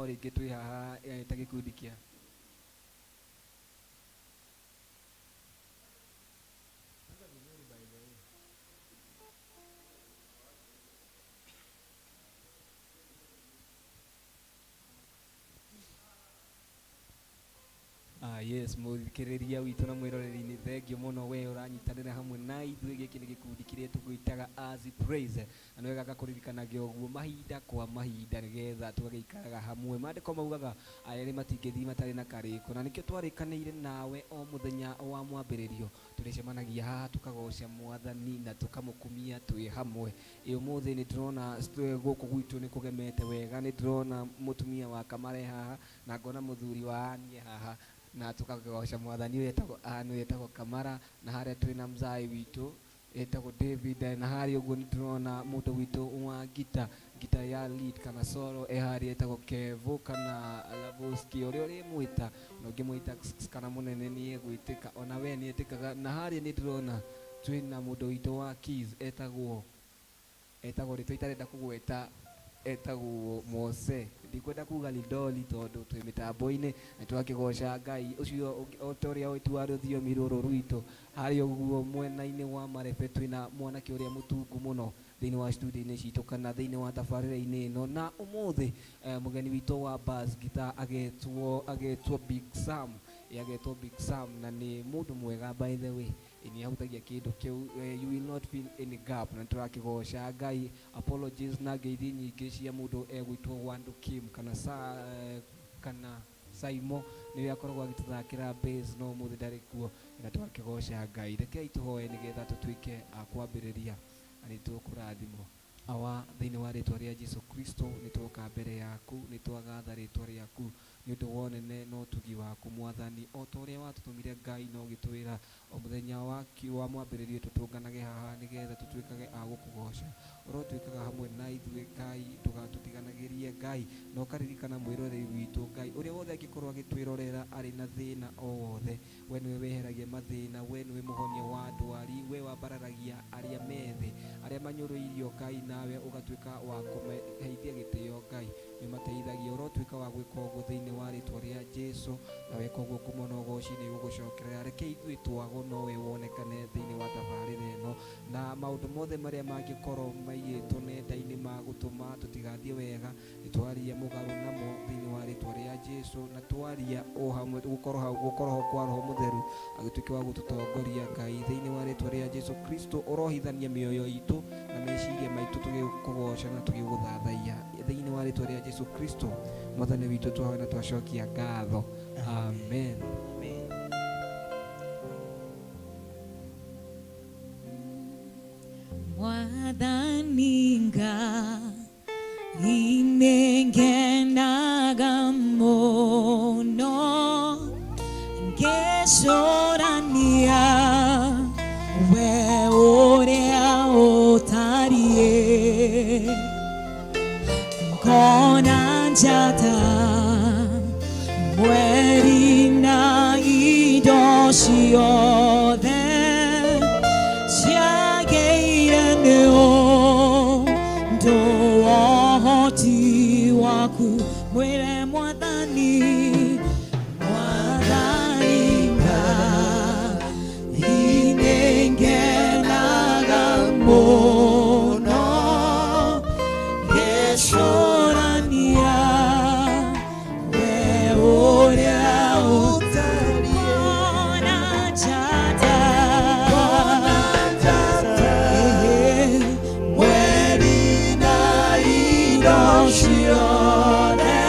Rĩngĩ twĩ haha ta gĩkundi kĩa Ah, yes mũthikĩrĩria witũ na mwĩroreri nĩ thengio mũno we ũranyitanĩra hamwe na ithuĩ. Gĩkĩ nĩ gĩkundi kĩrĩa tũgwĩtaga As Praise, na nĩ wega ngakũririkanagia ũguo mahinda kwa mahinda nĩgetha tũgagĩikaraga hamwe. Maandĩko maugaga erĩ matingĩthiĩ matarĩ na karĩko, na nĩkĩo twarĩkanĩire nawe o mũthenya wa mwambĩrĩrio tũrĩcemanagia haha tũkagoca Mwathani na tũkamũkumia twĩ hamwe. Ĩ ũmũthĩ nĩ ndĩrona gũkũ gwitũ nĩ kũgemete wega, nĩ ndĩrona mũtumia wa Kamara e haha na ngona mũthuri wa Annie haha, na tũkagoca Mwathani. Ũyũ etagwo Ann, ũyũ etagwo Kamara, na harĩa twĩna mzai witũ etagwo David, na harĩa ũguo nĩ ndĩrona mũndũ witũ wa ngita ya lead kana solo e harĩa etagwo Kevo kana Lavoski, ũrĩa ũrĩmwĩta, na ũngĩmwĩta kana mũnene nĩ egwĩtĩka, ona we nĩ etĩkaga. Na harĩa nĩ ndĩrona twĩna mũndũ witũ wa keys, etagwo rĩtwa itarenda kũgweta, etagwo Mose. Ndikwenda kuga Lidoli tondũ twĩ mĩtambo-inĩ na twakĩgoca Ngai ũcio o ta ũrĩa ũĩ wa rũthiomi rũrũ rwitũ. Harĩa ũguo mwena-inĩ wa marebe twĩna mwanake ũrĩa mũtungu mũno thĩinĩ wa studio-inĩ citũ kana thĩinĩ wa tabarĩra-inĩ ĩno. Na ũmũthĩ mũgeni witũ wa bass guitar agetwo Big Sam. Agetwo Big Sam na nĩ mũndũ mwega, by the way, nĩ ahutagia kĩndũ kĩu, you will not feel any gap, na tũrakĩgoca Ngai. Apologies na ngeithi nyingĩ cia mũndũ egwĩtwo Wandu Kim kana sa, kana Saimo, nĩwe akoragwo agĩtũthakĩra bass, no ũmũthĩ ndarĩ kuo, na tũgakĩgoca Ngai. Rekei tũhoe nĩgetha tũtuĩke a kwambĩrĩria na nĩ tũkũrathimwo. Awa, thĩinĩ wa rĩtwa rĩa Jesu Kristo, nĩ twoka mbere yaku, nĩ twagatha rĩtwa rĩaku nĩ ũndũ wa ũnene na ũtugi waku, Mwathani. O ta ũrĩa watũtũmire, Ngai, na ũgĩtwĩra o mũthenya wa mwambĩrĩrio tũtũnganage haha nĩgetha tũtuĩkage a gũkũgoca, ũrotuĩkaga hamwe na ithuĩ, Ngai. Ndũgatũtiganagĩrie, Ngai, na ũkaririkana mwĩroreri witũ, Ngai, ũrĩa wothe angĩkorwo agĩtwĩrorera arĩ na thĩna o wothe. We nĩwe weheragia mathĩna, we nĩwe mũhonia wa ndwari, we wambararagia arĩa me thĩ, arĩa manyũrũirio, Ngai, nawe ũgatuĩka wa kũmaheithia gĩtĩo. Ngai, nĩ ũmateithagia. Ũrotuĩka wa gwĩka ũguo thĩinĩ wa rĩtwa rĩa Jesu, na weka ũguo ngumo na ũgoci nĩ igũgũcokerera. Reke ithuĩ twagwo nowe wonekane thĩinĩ wa tabarĩra ĩno, na maũndũ mothe marĩa mangĩkorwo maigĩtwo nenda-inĩ ma gũtũma tũtigathiĩ wega, nĩ twaria mũgarũ namo thĩinĩ wa rĩtwa rĩa Jesu, na twaria o hamwe gũkorwo ho kwa Roho Mũtheru agĩtuĩke wa gũtũtongoria. Ngai, thĩinĩ wa rĩtwa rĩa Jesu Kristo, ũrohithania mĩoyo itũ na meciria maitũ tũgĩkũgoca na tũgĩgũthathaiya. Thĩinĩ wa rĩtwa rĩa Jesu Kristo Mwathani witũ twahoya na twacokia ngatho, amen. Amen. Mwathani Ngai, nĩngenaga mũno ngĩcũrania we ũrĩa ũtariĩ, ngona njata, mweri na indo ciothe ciagĩire nĩ ũndũ wa ũhoti waku. Mwĩre Mwathani, Mwathani Ngai, nĩngenaga mũno ngĩcũrania we ũrĩa ũtariĩ, ngona njata, mweri na indo ciothe.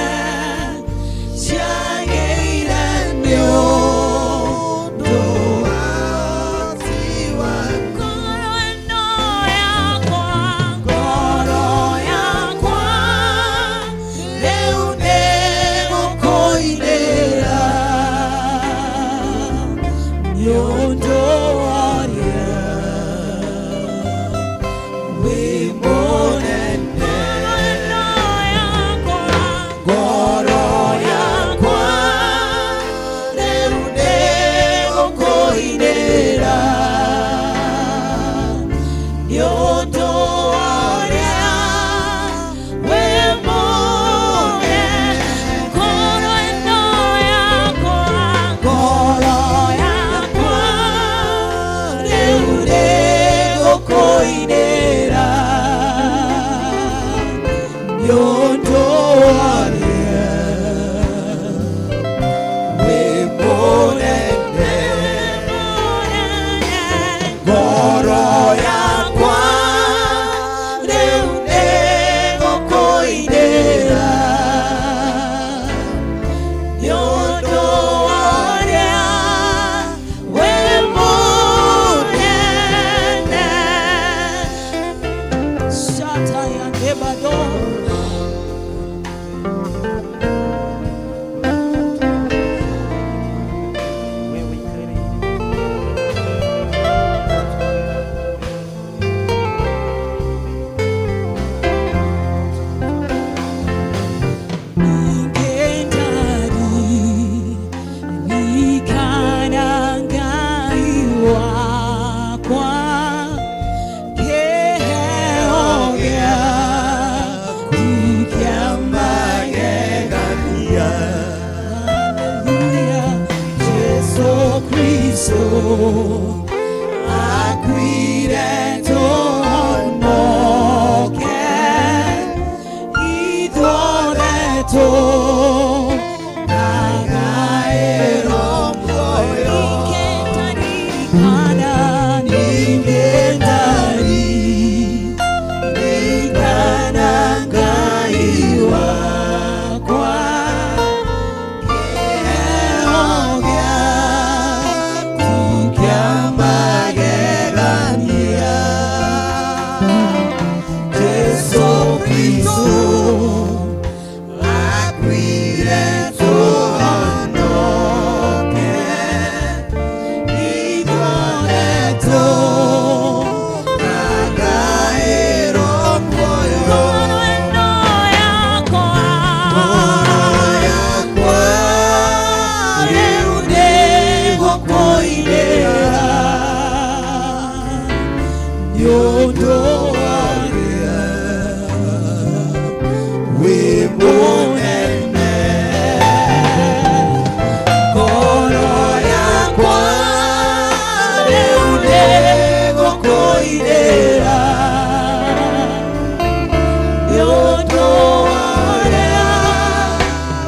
Nĩgũkũinĩra nĩ ũndũ warĩa wĩ mũnene. Ngoro yakwa rĩu nĩgũkũinĩra nĩ ũndũ warĩa wĩ mũnene. Shataya Nebado. Akuire tohonoke ithoretwo nagaĩrwo muoyo. Ningĩtaririkana, ningĩtaririkana Ngai wakwa, kĩheo gĩaku kĩa magegania, Jesũ Kristũ akuire tũhonoke ithoretwo nagaĩrwo muoyo. Ngoro yakwa rĩu nĩgũkũinĩra nĩ ũndũ warĩa wĩ mũnene. Ngoro yakwa rĩu nĩgũkũinĩra nĩ ũndũ warĩa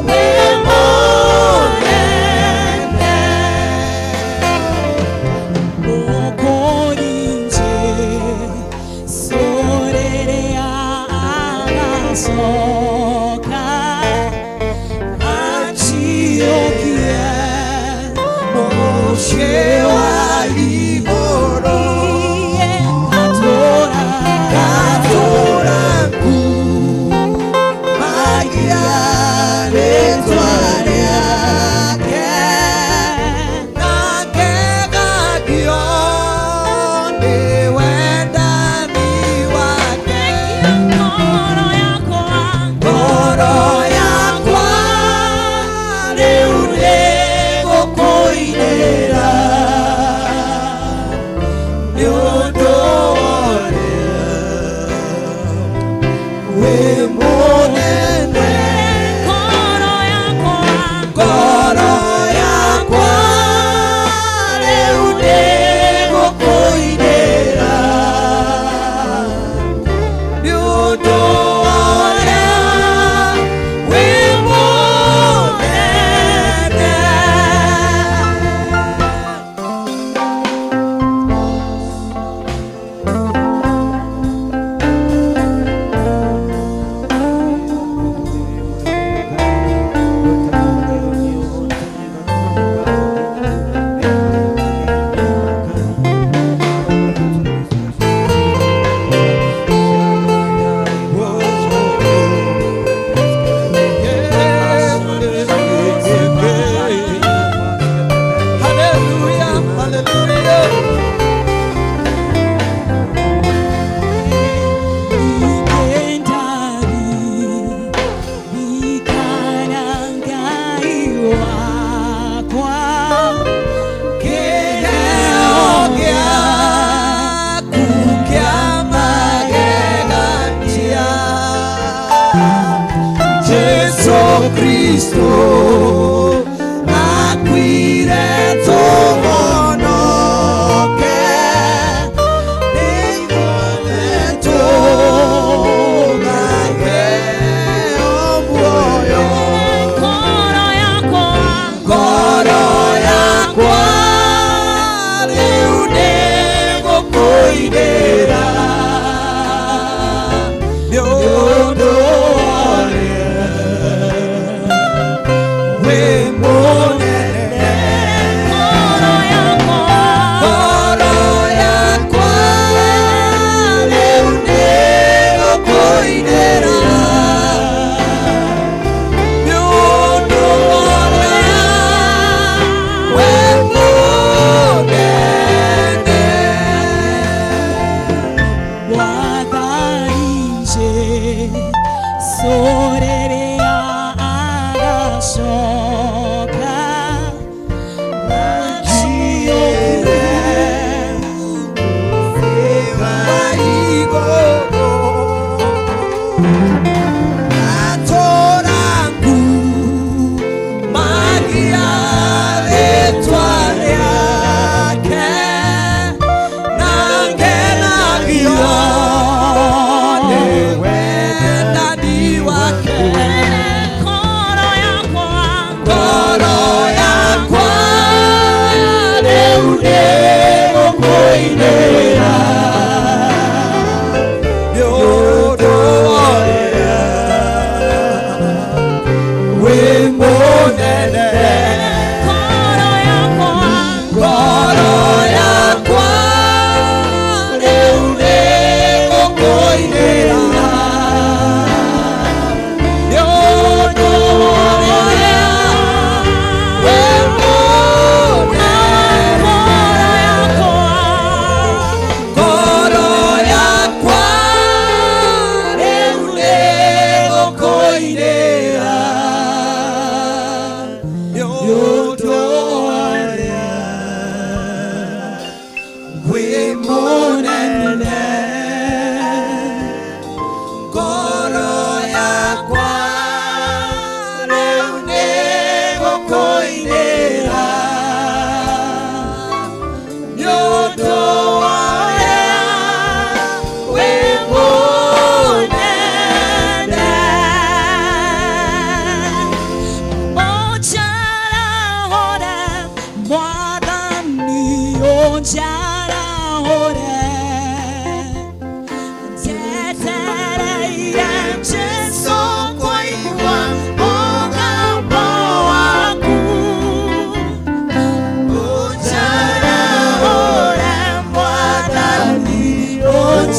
wĩ mũnene. Mokorinje sorerea agacoka Antioquia Moshe wa igũrũ Katora Katora kumagia rĩtwa rĩake nake gakio nĩ wendani wake. Ngoro yakwa Ngoro yakwa rĩu nĩgũkũinĩra nĩ ũndũ warĩa wĩ mũnene. Ngoro yakwa Ngoro yakwa rĩu nĩgũkũinĩra nĩ ũndũ warĩa wĩ mũnene. Hallelujah, hallelujah. Kĩheo gĩaku kĩa magegania, Jesũ Kristũ akuire tũhonoke.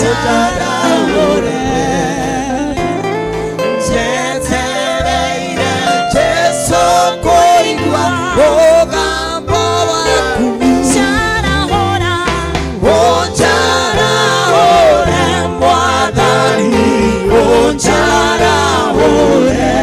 Ũnjarahũre. Njetereire Jesũ kũigua mũgambo waku. Njarahũra. Ũnjarahũre Mwathani, ũnjarahũre.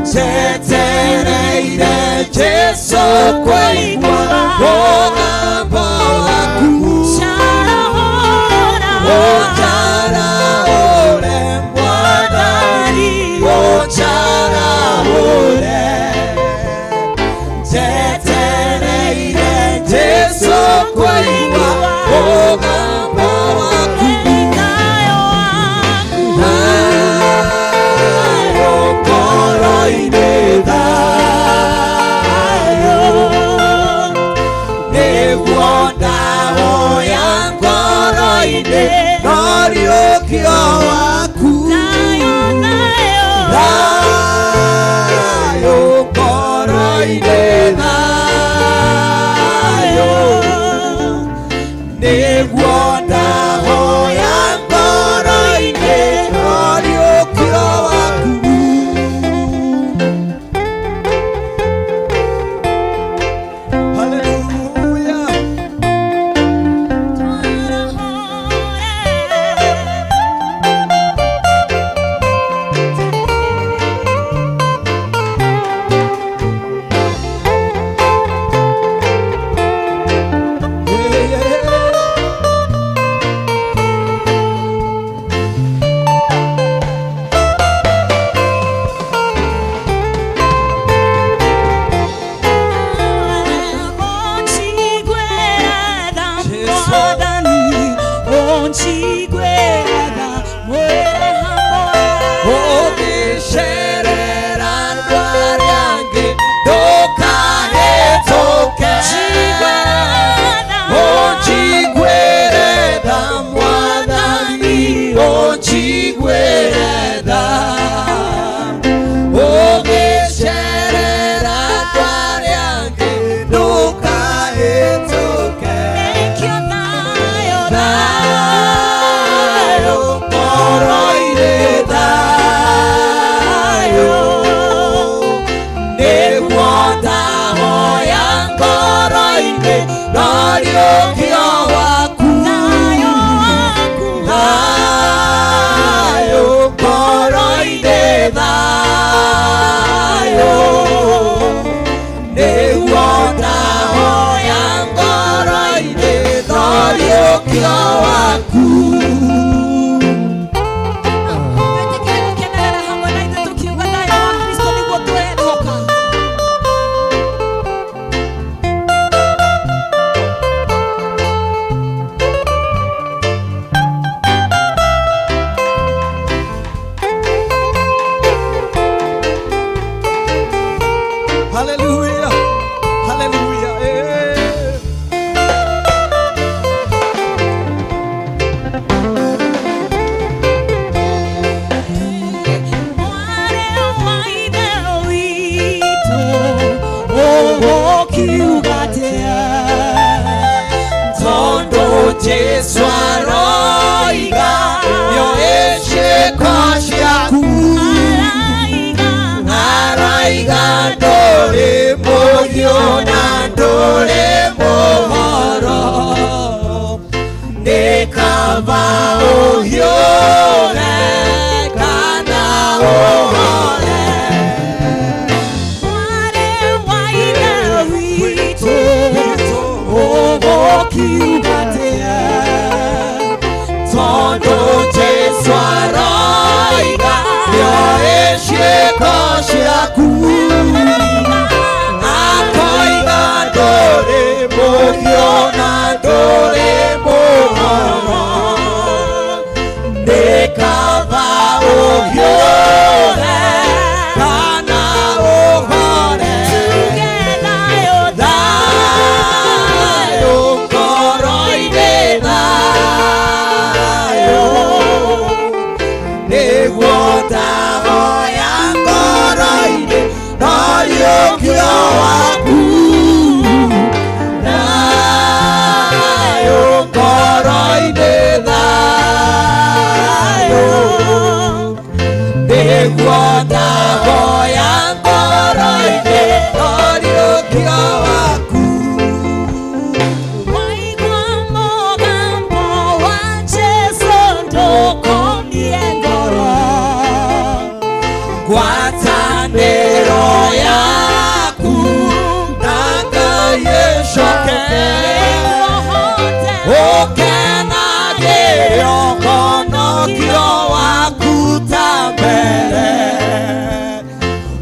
Njetereire Jesũ kũigua mũgambo waku. Njarahũra. Ũnjarahũre Mwathani, ũnjarahũre. Njetereire Jesũ kũigua mũgambo waku. Thayũ waku. Thayũ ngoro-inĩ, thayũ. Nĩguo ndahoya ngoro-inĩ, noriũkio waku. Thayũ, thayũ. Thayũ ngoro-inĩ, thayũ. Nĩguo ndahoya ngoro-inĩ, noriũkio waku. Hallelujah. Yeah, yeah. Ũngĩcerera andũ arĩa angĩ, ndũkahĩtũke. Ũnjiguĩre tha Mwathani, ũnjiguĩre tha. Ũngĩcerera andũ arĩa angĩ, ndũkahĩtũke. Thayũ ngoro-inĩ, thayũ. Nĩguo ndahoya ngoro-inĩ, noriũkio waku. Thayũ ngoro-inĩ, thayũ. Nĩguo ndahoya ngoro-inĩ, noriũkio waku. Twĩtĩkĩre gũkenerera hamwe na ithuĩ tũkiuga thayũ wa Kristo nĩguo tũrehoka. Hallelujah. Hallelujah. Eh. Mwarĩ wa Ithe witũ, ũgũkiuga atĩa? Tondũ Jesũ aroiga nĩoĩ ciĩko ciaku. Araiga. Araiga ndũrĩ mũhiũ na ndũrĩ mũhoro. Nĩ kaba ũhiũhe kana ũhore. Mwarĩ wa Ithe witũ, ũgũkiuga atĩa? Tondũ Jesũ aroiga nĩoĩ ciĩko ciaku. Akoiga ndũrĩ mũhiũ na ndũrĩ mũhoro. Nĩ kaba ũhiũhe kana ũhore. Tuge thayũ, Thayũ ngoro-inĩ, thayũ. Nĩguo ndahoya ngoro-inĩ, noriũkio waku. Thayũ ngoro-inĩ, Ũkenagĩre ũhonokio waku ta mbere.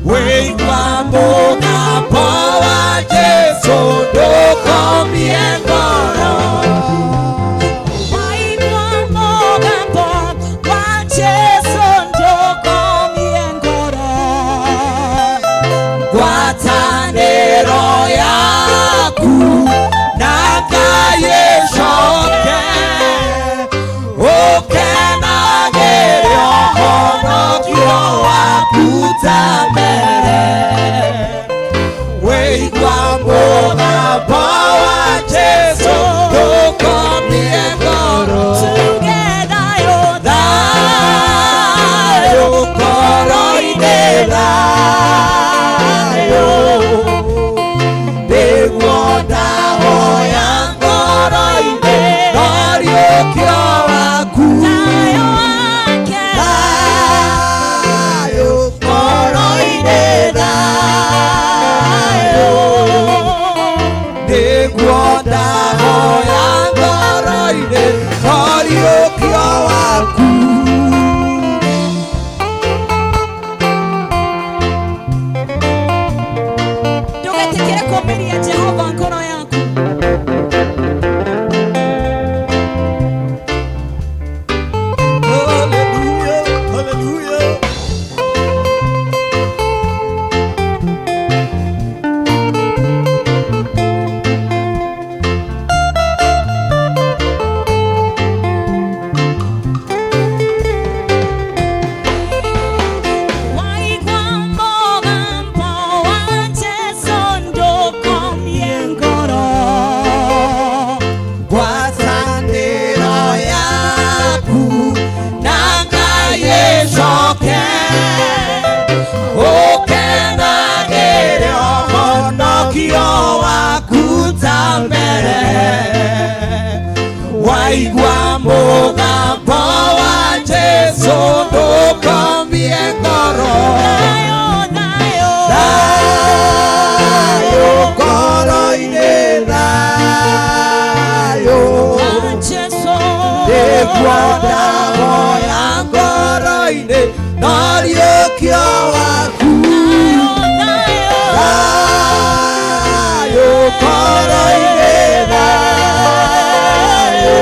Wĩigua mũgambo wa Jesũ ndũkomie ngoro. Waigua mũgambo wa Jesũ ndũkomie ngoro. Ngwatanĩro yaku na Ngai ĩcoke. Ũkenagĩre ũhonokio waku ta mbere. Wĩigua mũgambo wa Jesũ ndũkomie ngoro. Tuge thayũ, Thayũ ngoro-inĩ thayũ. Nĩguo ndahoya ngoro-inĩ noriũkio waku. Thayũ wake. Thayũ ngoro-inĩ thayũ. Nĩguo ndahoya ngoro-inĩ noriũkio waku. Ndũgetĩkĩre kũũmĩria Jehova ngoro yaku. Hallelujah, hallelujah. Waigua mũgambo wa Jesũ ndũkomie ngoro. Ngwatanĩro yaku na Ngai ĩcoke. Ũkenagĩre ũhonokio waku ta mbere. Waigua mũgambo wa Jesũ ndũkomie ngoro. Thayũ, thayũ. Thayũ ngoro-inĩ thayũ. Wa Jesũ. Nĩguo ndahoya ngoro-inĩ noriũkio waku. Thayũ, thayũ. Thayũ ngoro-inĩ thayũ.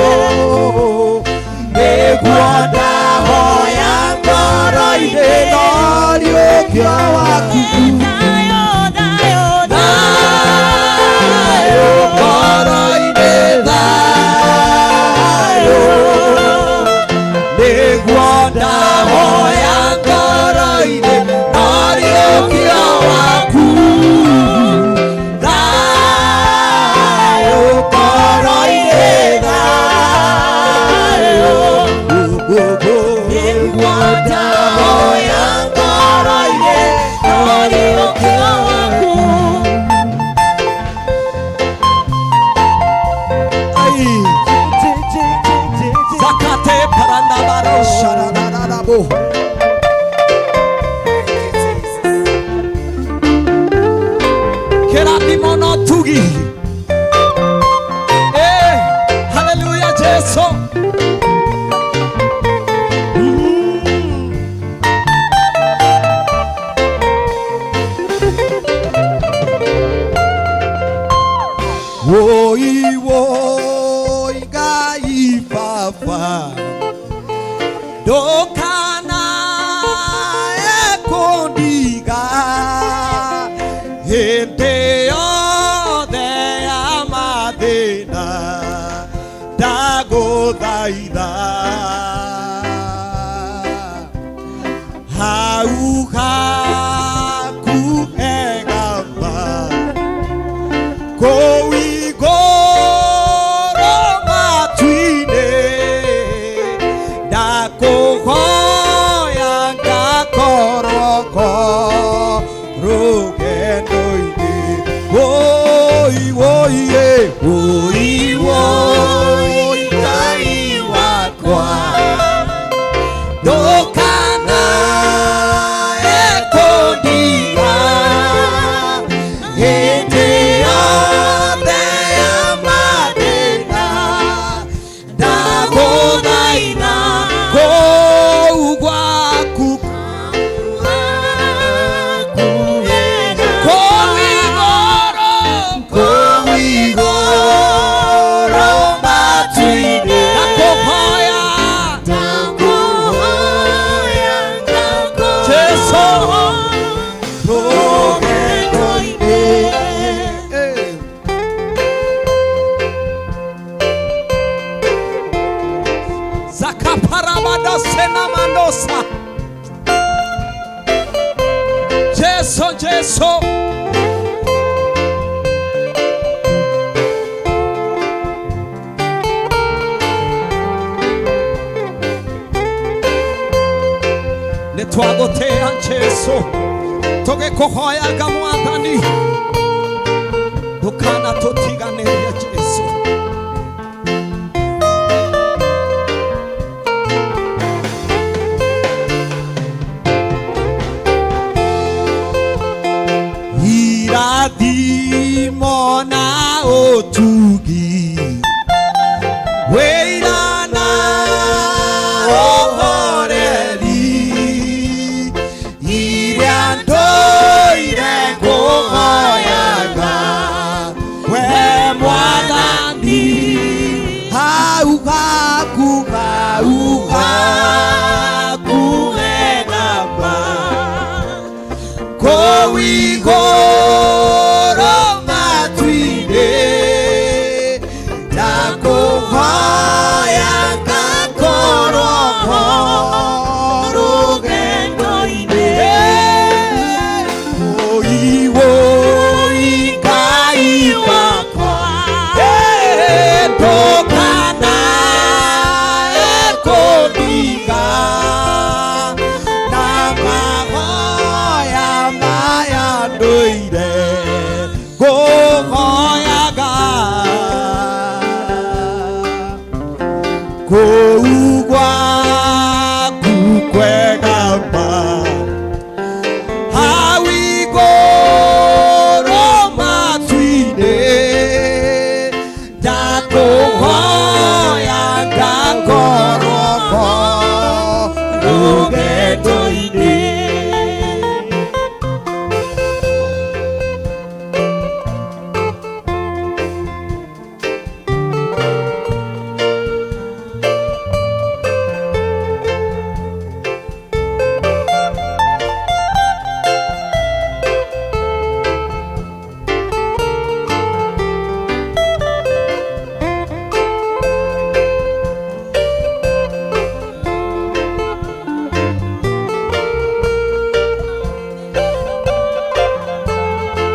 Nĩguo ndahoya ngoro-inĩ noriũkio waku. Thayũ, thayũ, Thayũ ngoro-inĩ thayũ. Nĩguo ndahoya ngoro-inĩ noriũkio waku. Thayũ ngoro-inĩ thayũ. Nĩguo ndahoya ngoro-inĩ noriũkio waku. Ai. Zakate paranda baro sharararabo. Keratimono tugi. Eh, hallelujah Jesu. Woi woi Ngai baba ndũkana ekundiga hĩndĩ yothe ya mathĩna ndagũthaitha hau haku hegamba kũu igũrũ matu-inĩ ndakũhoya ngakorwo ko rũgendo-inĩ. Woi woi ĩ, woi woi Ngai wakwa. Ndagũthaitha kũu gwaku kũu igũrũ kũu igũrũ matu-inĩ ndakũhoya Jesu rũgendo-inĩ. Zakaparabadasenamandosa. Jesu Jesu nĩ twagũtĩa Jesu tũgĩkũhoyaga Mwathani ndũkanatũtiganĩrie Jesu. Irathimo na ũtugi wĩira na ũhoreri iria ndũire ngũhoyaga we Mwathani hau haku hau haku hena ma kũu igũrũ matu-inĩ ndakũhoya ngakorwo ho rũgendo-inĩ. Wũi, wũi, Ngai wakwa, ndũkanae kũndiga na mahoya maya ndũire ngũhoyaga kũu gwaku kwega ma hau igũrũ matu-inĩ ndakũhoya ngakorwo ho rũgendo-inĩ.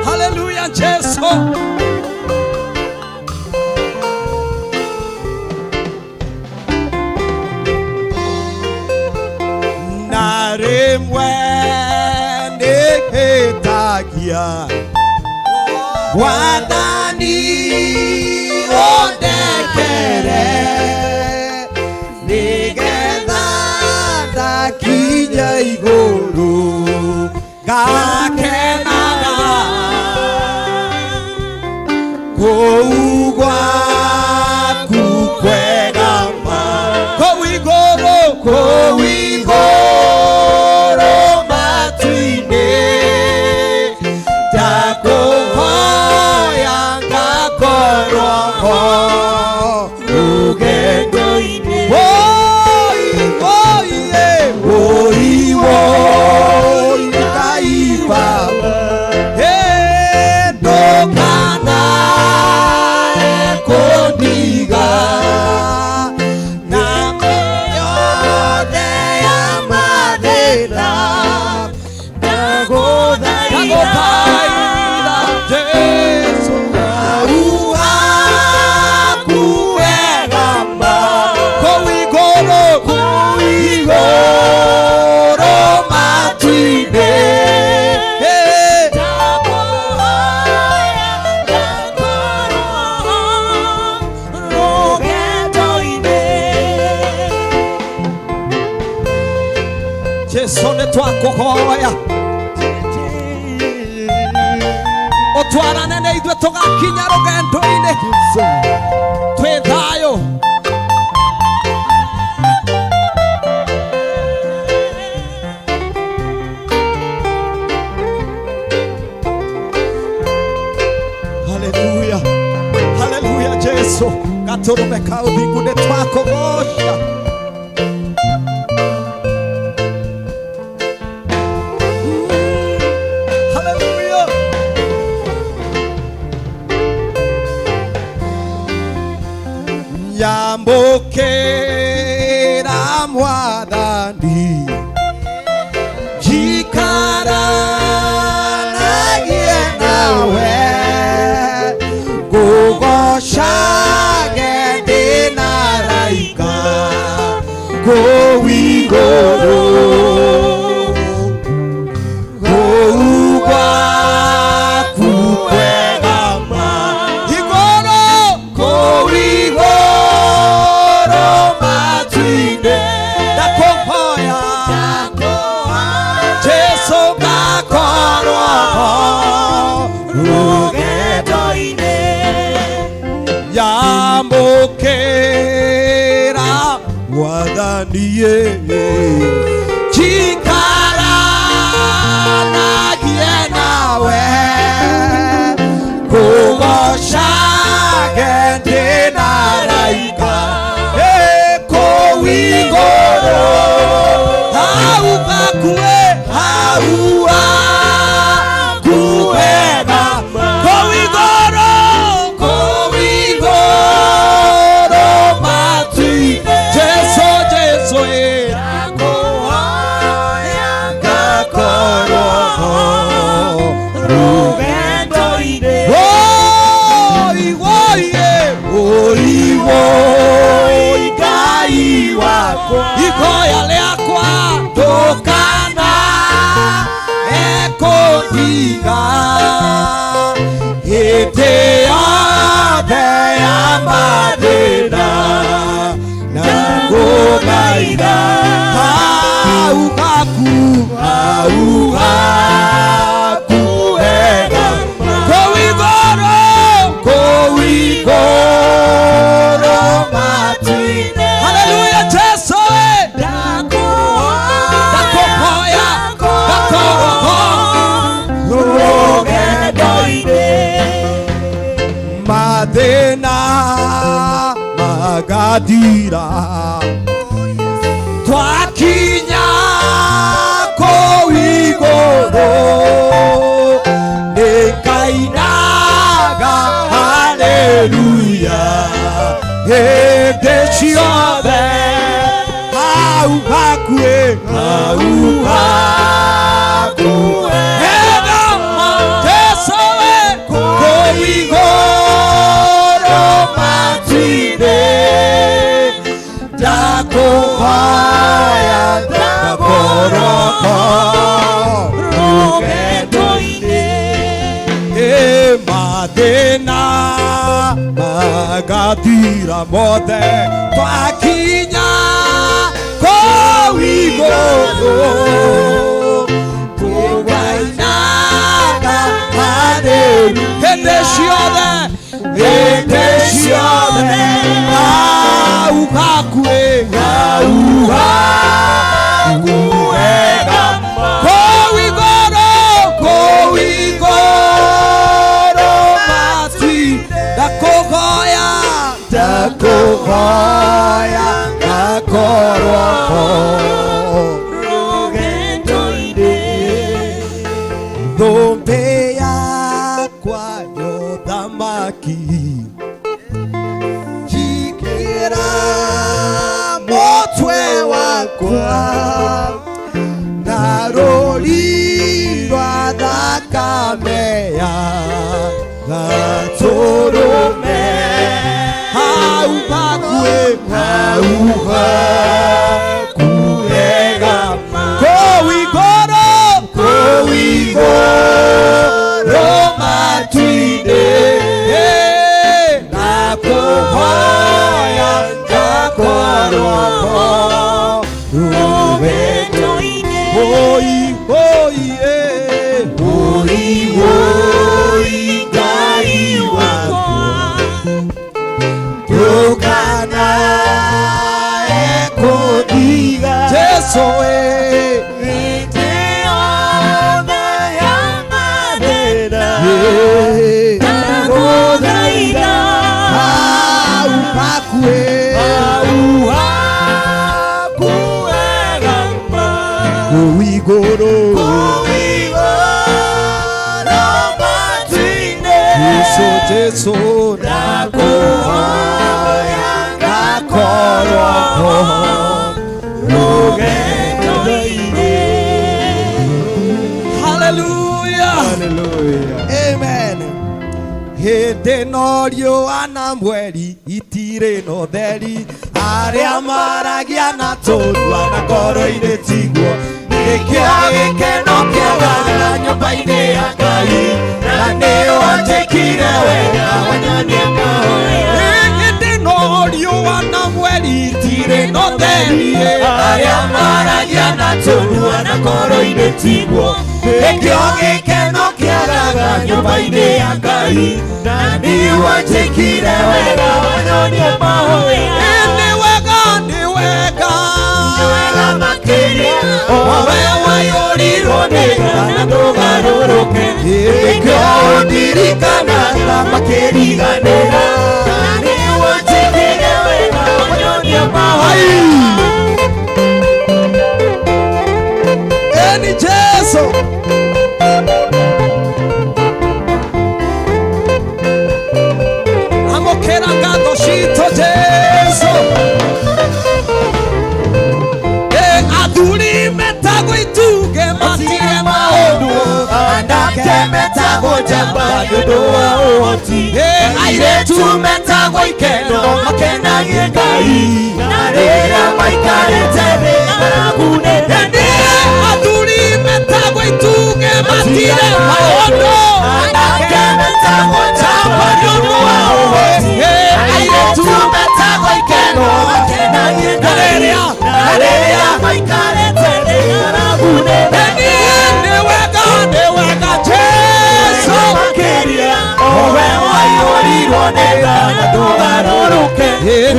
Haleluya Jesu. Na rĩmwe nĩhĩtagia Mwathani ũndekere nĩgetha ndakinya igũrũ ngakenaga kũu gwaku kwega ma kũu igũrũ kũu igũrũ matu-inĩ ndakũhoya ngakorwo ho rũgendo-inĩ. Woi, woi, woi, woi, Ngai wakwa, ndũkanae kũndiga na mĩyothe ya mathĩna ndagũthaitha Jesu hau haku wega ma kũu igũrũ kũu igũrũ matu-inĩ. Jesu nĩ twakũhoya ũtwarane na ithuĩ tũgakinya rũgendo-inĩ twĩ thayũ. Gatũrũme ka ũthingu nĩ twakũgoca. Hallelujah. Nyamũkĩra Mwathani, njikaranagie nawe, ngũgocage ndĩ na araika kũu igũrũ, kũu gwaku kwega ma igũrũ, kũu igũrũ matu-inĩ. Ndakũhoya Jesu, ngakorwo ho Rũgendo-inĩ. Nyamũkĩra Mwathani, njikaranagie nawe, ngũgocage ndĩ na araika kũu igũrũ, hau hakuhĩ, hau hakuhĩ kũu igũrũ, kũu igũrũ matu-inĩ. Jesu, Jesu, ngakorwo ho Rũgendo-inĩ. Woi, woi, woi, woi, Ngai wakwa, ihoya rĩakwa ndũkana ekũndiga hĩndĩ yothe ya mathĩna, na ngũthaitha hau haku, hau haku wega, kũu igũrũ, kũu igũrũ matu-inĩ. Haleluya, Jesu we. Ndakũhoya ngakorwo ho Rũgendo-inĩ. Mathĩna magathira twakinya kũu igũrũ, nĩngainaga haleluya hĩndĩ ciothe, hau hakuhĩ, hau hakuhĩ. Ega, Jesu we, kũu igũrũ matu-inĩ, ndakũhoya ngakorwo ho Rũgendo-inĩ. Ĩ mathĩna magathira mothe twakinya kũu igũrũ, tũgainaga haleluya hĩndĩ ciothe, hĩndĩ ciothe, hau hakuhĩ, hau hakuhĩ, kũu igũrũ, kũu igũrũ matu-inĩ. Ndakũhoya, ndakũhoya ngakorwo ho Rũgendo-inĩ. Thũmbĩ yakwa ya ũthamaki njikĩra mũtwe wakwa, na rũri rwa thakame ya Gatũrũme, hau hakuhĩ, hau hakuhĩ, kũu igũrũ, kũu igũrũ matu-inĩ. Ndakũhoya ngakorwo ho Rũgendo-inĩ. Oi, oi, eh. Oi, oi, Ngai wakwa, ndũkanae kũndiga. Jesu eh. Hĩndĩ yothe ya mathĩna, Yeah. ndagũthaitha. Hau hakuhĩ. Igũrũ Jesu Jesu ndakuhoya ngakorwo ho rũgendo-inĩ. Hallelujah. Hallelujah. Amen. Hĩndĩ no riũa na mweri itirĩ na ũtheri arĩa maragia na tũnua na ngoro-inĩ tiguo nĩkĩo gĩkeno kĩagaga nyũmba-inĩ ya Ngai na nĩwanjĩkire wega wanyonia mahoya. Hĩndĩ no riũa na mweri itirĩ na ũtheri arĩa maragia na tũnua na ngoro-inĩ tiguo nĩkĩo gĩkeno kĩagaga nyũmba-inĩ ya Ngai na nĩwanjĩkire wega wanyonia mahoya. Nĩ wega nĩ wega Nĩ wega makĩria o we waiyũrirwo nĩ tha na ndũgarũrũke nĩkĩo ũndirikanaga makĩriganĩra na nĩwanjĩkire wega wanyonia mahoya. Eni Jesu. Amũkĩra ngatho citũ Jesu. Athuri metagwo ituge matirĩ maũndũ Anake metagwo njamba nĩ ũndũ wa ũhoti airĩtu metagwo ikeno makenagie Ngai na rĩrĩa maikarĩte thĩ ng'aragu nĩ nene. Athuri metagwo ituge matirĩ maũndũ Anake metagwo njamba nĩ ũndũ wa ũhoti airĩtu metagwo ikeno makenagie Ngai na rĩrĩa maikarĩte thĩ ng'aragu nĩ nene. Nĩ wega nĩ wega Jesu Makĩria o we waiyũrirwo nĩ tha na ndũgarũrũke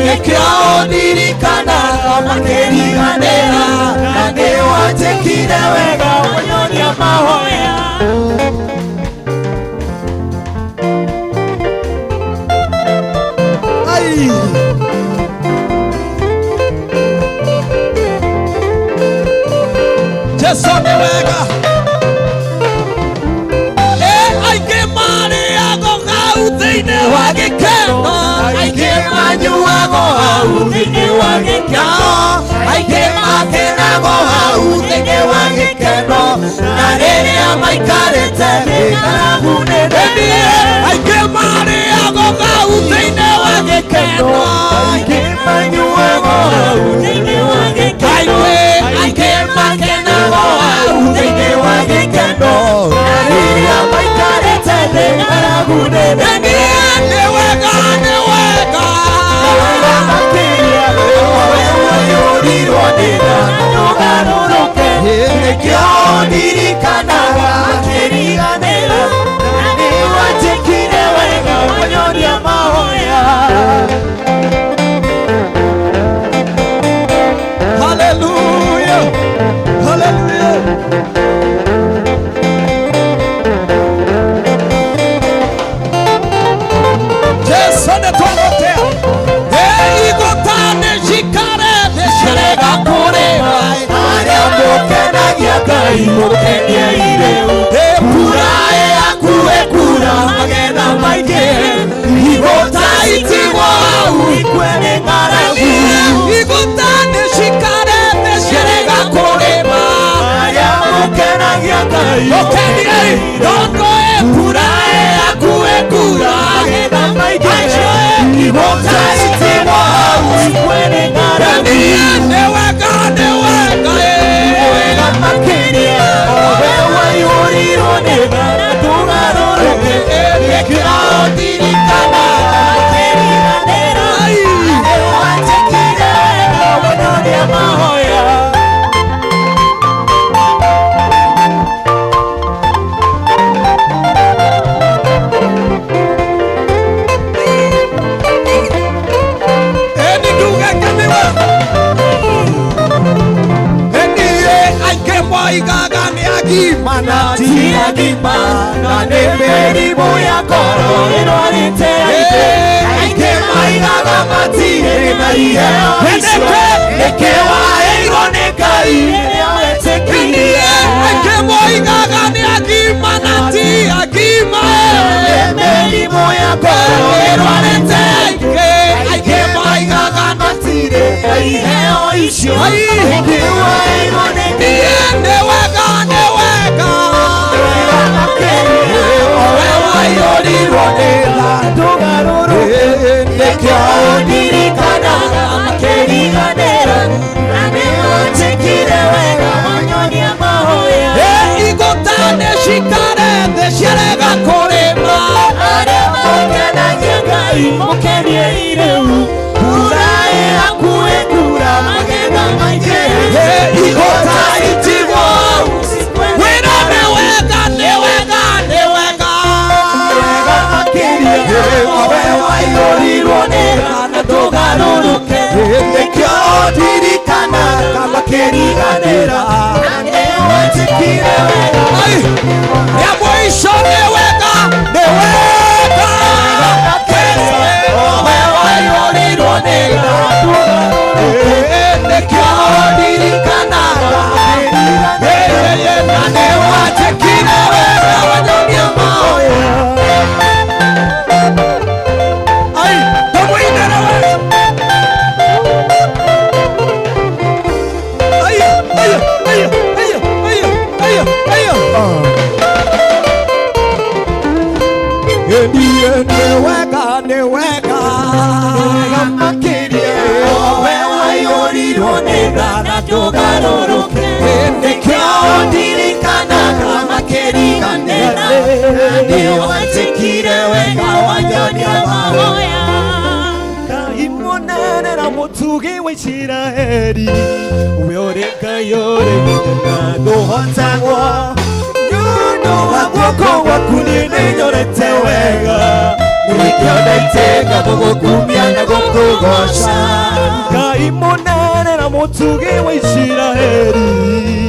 nĩkĩo ũndirikanaga makĩriganĩra na nĩwanjĩkire wega wanyonia mahoya. Ai. Jesu nĩ wega. Aingĩ marĩago hau thĩinĩ wa gĩkeno Aingĩ manyuago hau thĩinĩ wa gĩkeno aingĩ makenago hau thĩinĩ wa gĩkeno na rĩrĩa maikarĩte thĩ ng'aragu nĩ nene. Aingĩ marĩago hau thĩinĩ wa gĩkeno Aingĩ manyuago hau thĩinĩ wa gĩkeno aingĩ makenago hau thĩinĩ wa gĩkeno na rĩrĩa maikarĩte thĩ ng'aragu nĩ nene. Nĩ wega nĩ wega Wega makĩria o we waiyũrirwo nĩ tha na ndũgarũrũke nĩkĩo ũndirikanaga makĩriganĩra na nĩwanjĩkire wega wanyonia mahoya. Hallelujah. Hallelujah. Jesu nĩ twagũtĩa. Igũta nĩ cikare nĩ cirega kũrĩma. Arĩa mũkenagia Ngai mũkenie irĩu mbura yaku ĩkura magetha maingĩhe igũta itigwo hau ikue nĩ ng'aragu. Igũta nĩ cikare nĩ cirega kũrĩma. Arĩa mũkenagia Ngai Mũkenie tondũ mbura yaku ĩkura magetha maingĩhe igũta itigwo hau ikue nĩ ng'aragu. Nĩ wega nĩ wega Wega makĩria o we waiyũrirwo nĩ tha na ndũgarũrũke nĩkĩo ũndirikanaga makĩriganĩra nĩwanjĩkire wega wanyonia mahoya. Eni nduge keniwe. Eni aingĩ moigaga nĩ agima na Ti agima na nĩ mĩrimũ ya ngoro ĩrwarĩte aingĩ aingĩ maigaga matirĩ na iheo icio nĩkĩ waheirwo nĩ Ngai rĩrĩa wetĩkirie. Twarĩte aingĩ, aingĩ moigaga matirĩ na iheo icio. Ĩndĩ waheirwo nĩ Niĩ nĩ wega, nĩ wega. wega makĩria. Owe waiyũrirwo nĩ tha. Ndũgarũrũke. Nĩkĩo ndirikanaga makĩriganĩra. Na nĩwanjĩkire wega wanyonia mahoya. Ĩ igũta nĩ cikare thĩ ciarega kũrĩma. Arĩa makenagia Ngai mũkeniei rĩu. Mbura ĩ hakuhĩ kuura, magetha maingĩhe. Ĩ igũta itigwo. Wĩra nĩ wega, nĩ wega, nĩ wega. Wega makĩria. Owe waiyũrirwo nĩ tha na ndũgarũrũke. Nĩkĩo ndirikanaga makĩriganĩra. Na nĩwanjĩkire wega. Ai, ya mũico nĩ wega, nĩ wega. Owe waiyũrirwo nĩ tha na ndũgarũrũke. Nĩkĩo ndirikanaga makĩriganĩra. Na nĩwanjĩkire wega wanyonia mahoya. Ai, tũmũinĩre we. Ai, ai, ai, ai, ai, ai, ai. Niĩ nĩ wega, nĩ wega. Wega makĩria. Owe waiyũrirwo nĩ tha na ndũgarũrũke. Nĩkĩo ndirikanaga makĩriganĩra. Na nĩwanjĩkire wega wanyonia mahoya. Ngai mũnene na mũtugi wa Isiraeli, we ũrĩ Ngai ũrĩ hinya na ndũhotagwo. Nĩ ũndũ wa guoko gwaku niĩ nĩnyonete wega. Nĩkĩo ndaitĩka gũgũkumia na gũkũgooca. Ngai mũnene na mũtugi wa Isiraeli,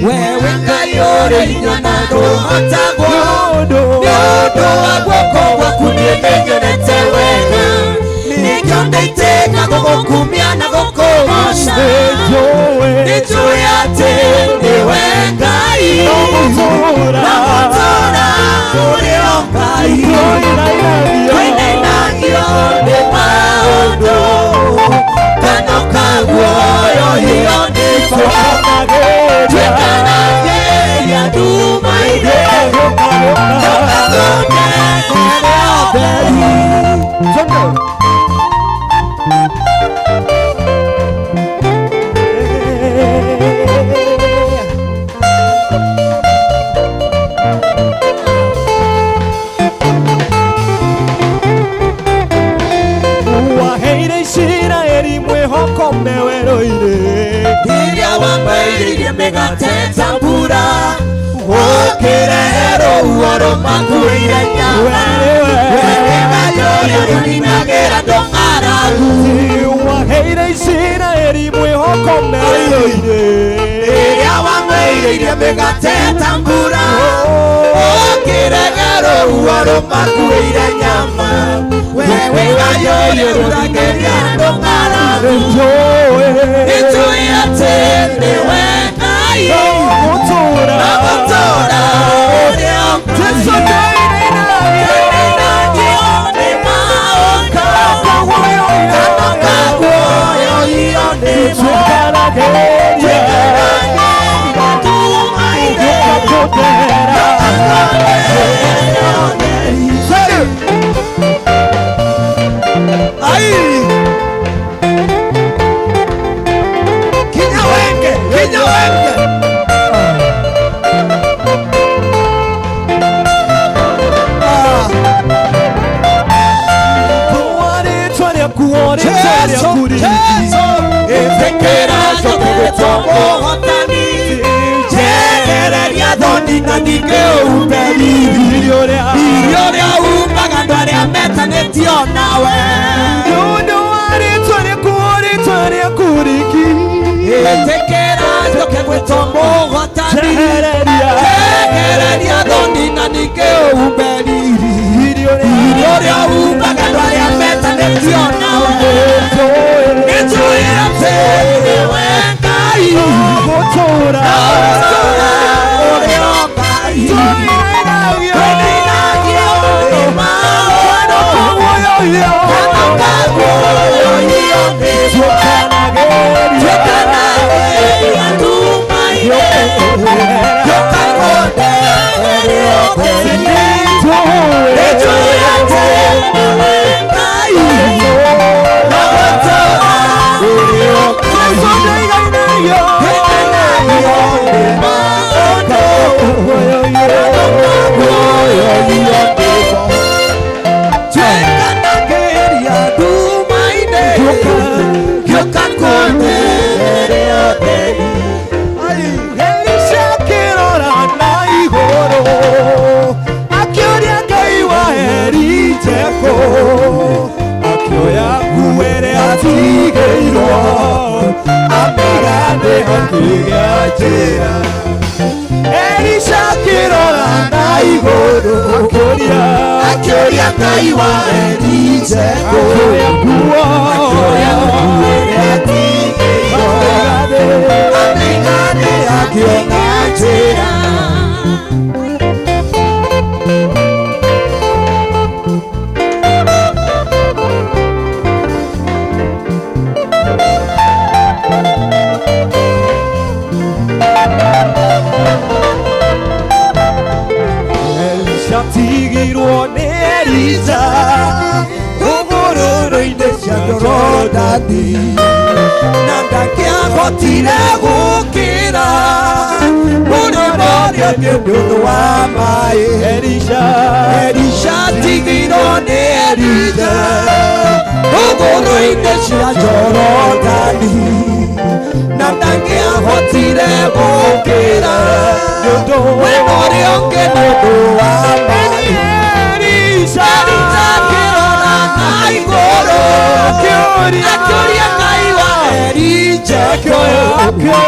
Wewe Ngai ũrĩ hinya na ndũhotagwo. nĩ ũndũ Nĩ ũndũ wa guoko gwaku niĩ nĩnyonete wega. Nĩkĩo ndaitĩka gũgũkumia na gũkũgooca. nĩnjũĩ Nĩnjũĩ atĩ nĩwe Ngai. no gũtũũra Na gũtũũra ũrĩ o Ngai. tũinainagio Tũinainagio nĩ maũndũ. Kanua kaguoyohio nĩtwo. tũkanagĩria Twĩkanagĩria nduma-inĩ. Tũgathondekere ũtheri. Waheire Isiraeli mwĩhoko me werũ-inĩ. Rĩrĩa wamairirie mĩgate ta mbura, ũkĩrehe rũhuho rũmakuĩire nyama. Wee ũninagĩra andũ ng'aragu. Waheire Isiraeli mwĩhoko me werũ-inĩ. Rĩrĩa wamairirie mĩgate ta mbura, ũkĩrehe rũhuho rũmakuĩire nyama. Wee ũninagĩra andũ ng'aragu. Nĩnjũĩ Nĩnjũĩ atĩ nĩwe Ngai. no gũtũũra Na gũtũũra ũrĩ o Ngai. tũkanagĩria tũkatũthera. Ai! Kinya wenge, kinya wenge. Ah, Rĩtwa rĩaku, o rĩtwa Jesu, rĩaku riki. Jesu. Ĩtĩkĩra njĩra. Elisha akĩrora na igũrũ akĩũria Ngai wa Elija akĩoya nguo ĩrĩa atigĩirwo amĩigane akĩona njĩra. Atigirwo nĩ Elija hũgũrũrũ-inĩ cia Jorodani na ndangĩahotire gũkĩra mũrĩmo ũrĩa ũngĩ nĩ ũndũ wa maĩ. Elisha atigirwo nĩ Elija hũgũrũrũ-inĩ cia Jorodani na ndangĩahotire gũkĩra mũrĩmo ũrĩa ũngĩ nĩ ũndũ wa maĩ. Elisha akĩrora na igũrũ akĩũria Ngai wa Elija akĩoya nguo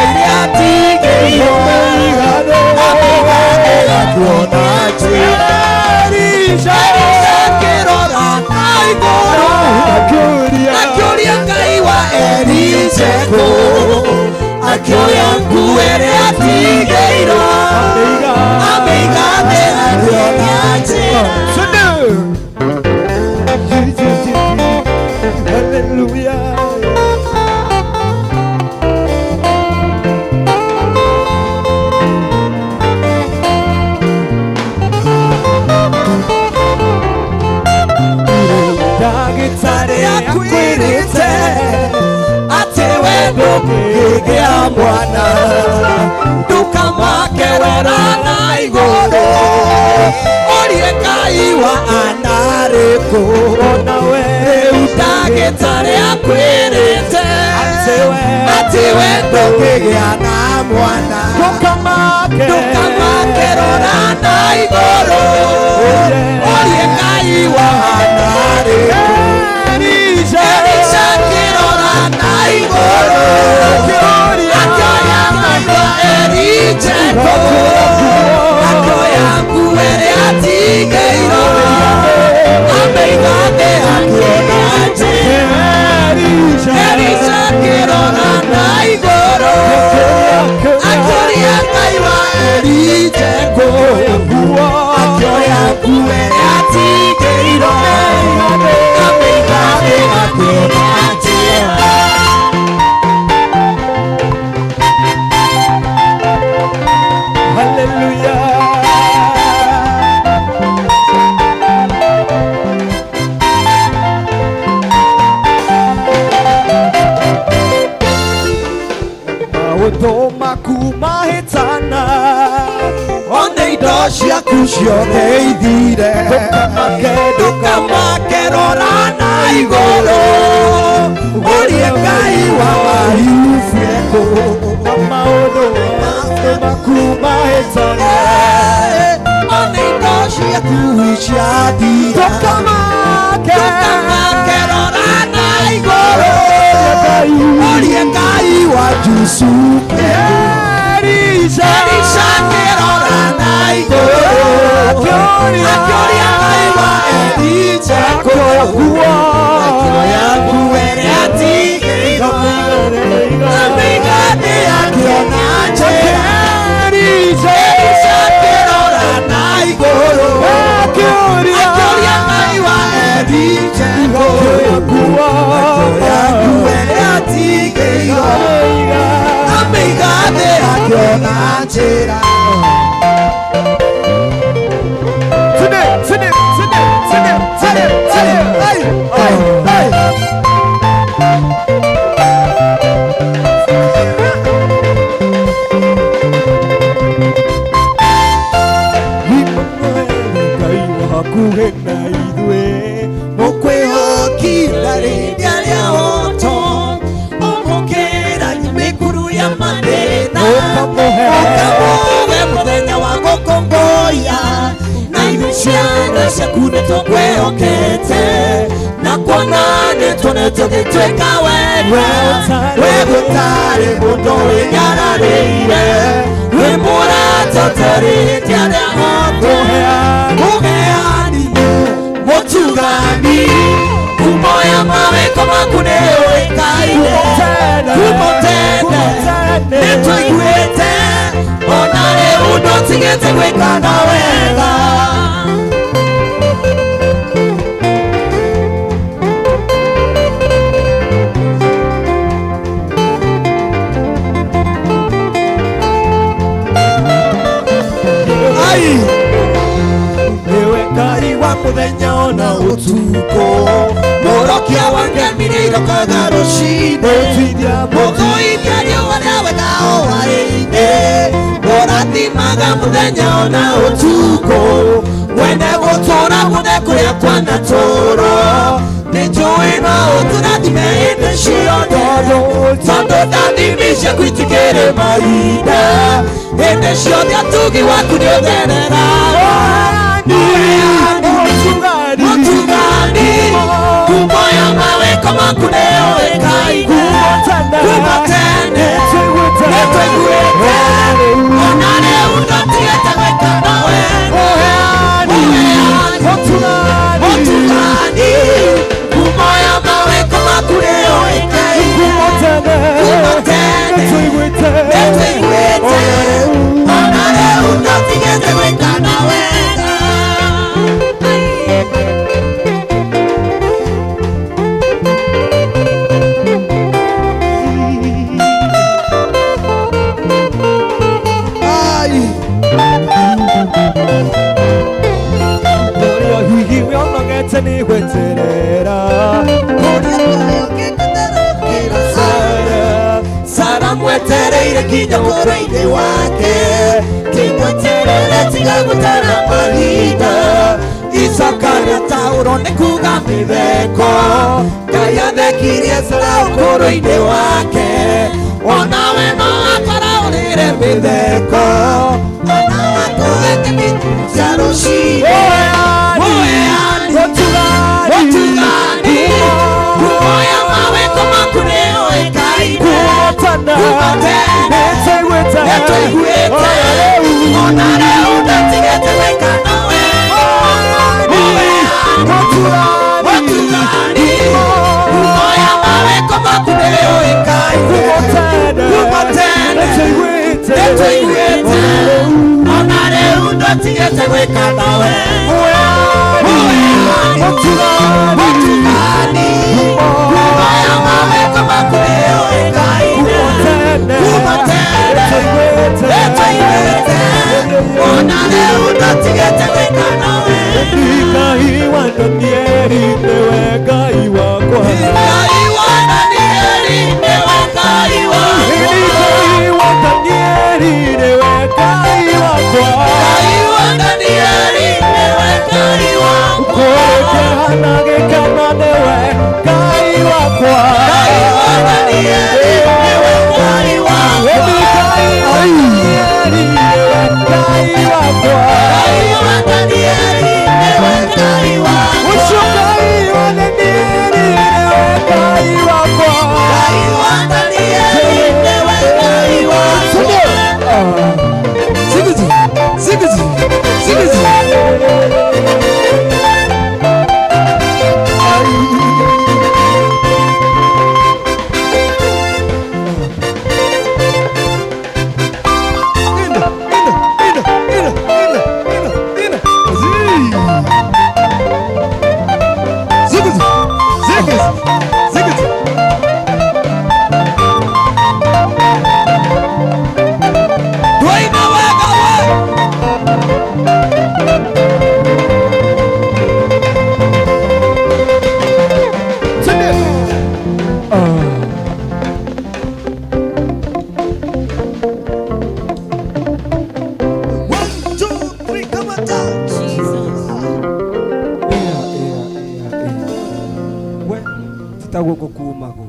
ĩrĩa atigĩirwo amĩigane akĩona njĩra. Elisha akĩrora na igũrũ akĩũria Ngai wa Elija akĩoya nguo ĩrĩa atigĩirwo amĩigane akĩona njĩra. Hallelujah. Ndagĩtarĩ akwĩrĩte atĩ we ndũngĩgĩa mwana ndũkamake rora na igũrũ ũrie Ngai wa anarĩkũ. Rĩu ndagĩtarĩ akwĩrĩte atĩ we ndũngĩgĩa na mwana ndũkamake rora na igũrũ ũrie Ngai wa anarĩkũ. Elisha akĩrora na igũrũ akĩoya Ngai wa Elija akĩoya nguo ĩrĩa atigĩirwo amĩigane akĩona njĩra. Elisha akĩrora na igũrũ akĩũria Ngai wa Elija akĩoya nguo ĩrĩa atigĩirwo amĩigane akĩona njĩra. Hallelujah. Maũndũ maku mahĩtana One indo ciaku ciothe ithire ndũkamake rora na igũrũ ũrie Ngai wa Ayubu ekũ. Na maũndũ maku mahĩtana One indo ciaku ciathira ndũkamake rora na igũrũ ũrie Ngai wa Jusufu ekũ. Elisha akĩrora na igũrũ akĩũria Ngai wa Elija akĩoya nguo ĩrĩa atigĩirwo amĩigane akĩona njĩra. Elisha akĩrora na igũrũ akĩũria Ngai wa Elija akĩoya nguo ĩrĩa atigĩirwo amĩigane akĩona njĩra. Hakuhĩ na ithuĩ Mũkwĩhokire rĩrĩa rĩa oto ũmũkĩra mĩkuru ya mathĩna ũkamũhe mũthenya wa gũkũngũiya na ithuĩ ciana ciaku nĩtũkwĩhokete na kuona nĩtuonete ũgĩtuĩka wega we Gũtarĩ mũndũ wĩnyararĩire wĩ mũrata ũtarĩte arĩa othe mũheani mũtugani ngumo ya mawĩko maku nĩyũĩkaine kuma tene nĩtũiguĩte ona rĩu ndũtigĩte gwĩkana wega. Ai! Niwe Ngai wa muthenya ona utuko Mũrokia wa ngemi nĩirokaga rũcinĩ Mũgũithia riũa rĩa wega o hwaĩ-inĩ Mũrathimaga mũthenya ona ũtukũ Mwene gũtũũra mwene kũrĩa kwanatũũrwo Nĩnjũĩ no ũtũrathime hĩndĩ ciothe Tondũ ndathimi ciaku itikĩrĩ mahinda Hĩndĩ ciothe ũtugi waku nĩũthereraga Mũtugani ngumo ya mawĩko maku nĩyũĩkaine kuma tene nĩtũiguĩte ona rĩu ndũtigĩte gwĩkana wega. Mũtugani ngumo ya mawĩko maku nĩyũĩkaine kuma tene nĩtũiguĩte ona rĩu ndũtigĩte gwĩkana wega. Ai! Ũrĩa hihi wĩonogete nĩ gweterera Sara, Sara mwetereire kinya ũkũrũ-inĩ wake Kĩmweterere tiga gũtara mahinda Icoka rĩa taũro nĩ kuga mĩtheko Ngai athekirie Sara ũkũrũ-inĩ wake Onawe no akaraũrĩre mĩtheko Onawe akũhete mĩtĩ cia rũcinĩ Mũheani mũtugani ngumo ya mawĩko maku nĩyũĩkaine kuma tene nĩtũiguĩte ona rĩu ndũtigĩte gwĩkana wega. Mũheani mũtugani ngumo ya mawĩko maku nĩyũĩkaine kuma tene nĩtũiguĩte ona rĩu ndũtigĩte gwĩkana wega. Mũheani mũtugani ngumo ya mawĩko maku nĩyũĩkaine kuma tene nĩtũiguĩte ona rĩu ndũtigĩte gwĩkana wega. Ngai wa Danieli nĩwe Ngai wakwa Ngai wa Danieli nĩwe Ngai wakwa Ngai wa Danieli nĩwe Ngai wakwa Ngai wa Danieli nĩwe Ngai wakwa Kũrĩkĩhana gĩkeno nĩwe Ngai wakwa Ngai wa Danieli nĩwe Ngai wakwa Ngai wa Danieli nĩwe Ngai wakwa Ngai wa Danieli nĩwe Ngai wakwa Ũcio Ngai wa Danieli nĩwe Ngai wakwa Ngai wa Danieli nĩwe Ngai wakwa Ziguzi, ziguzi, ziguzi. Ina, ina, ina, ina, ina, ina, ina. Ziguzi, ziguzi, ziguzi. Twaina wega we One, two, three, come on down. Ĩa, ĩa, ĩa, ĩa. We, ti ta gũkũ kumagwo.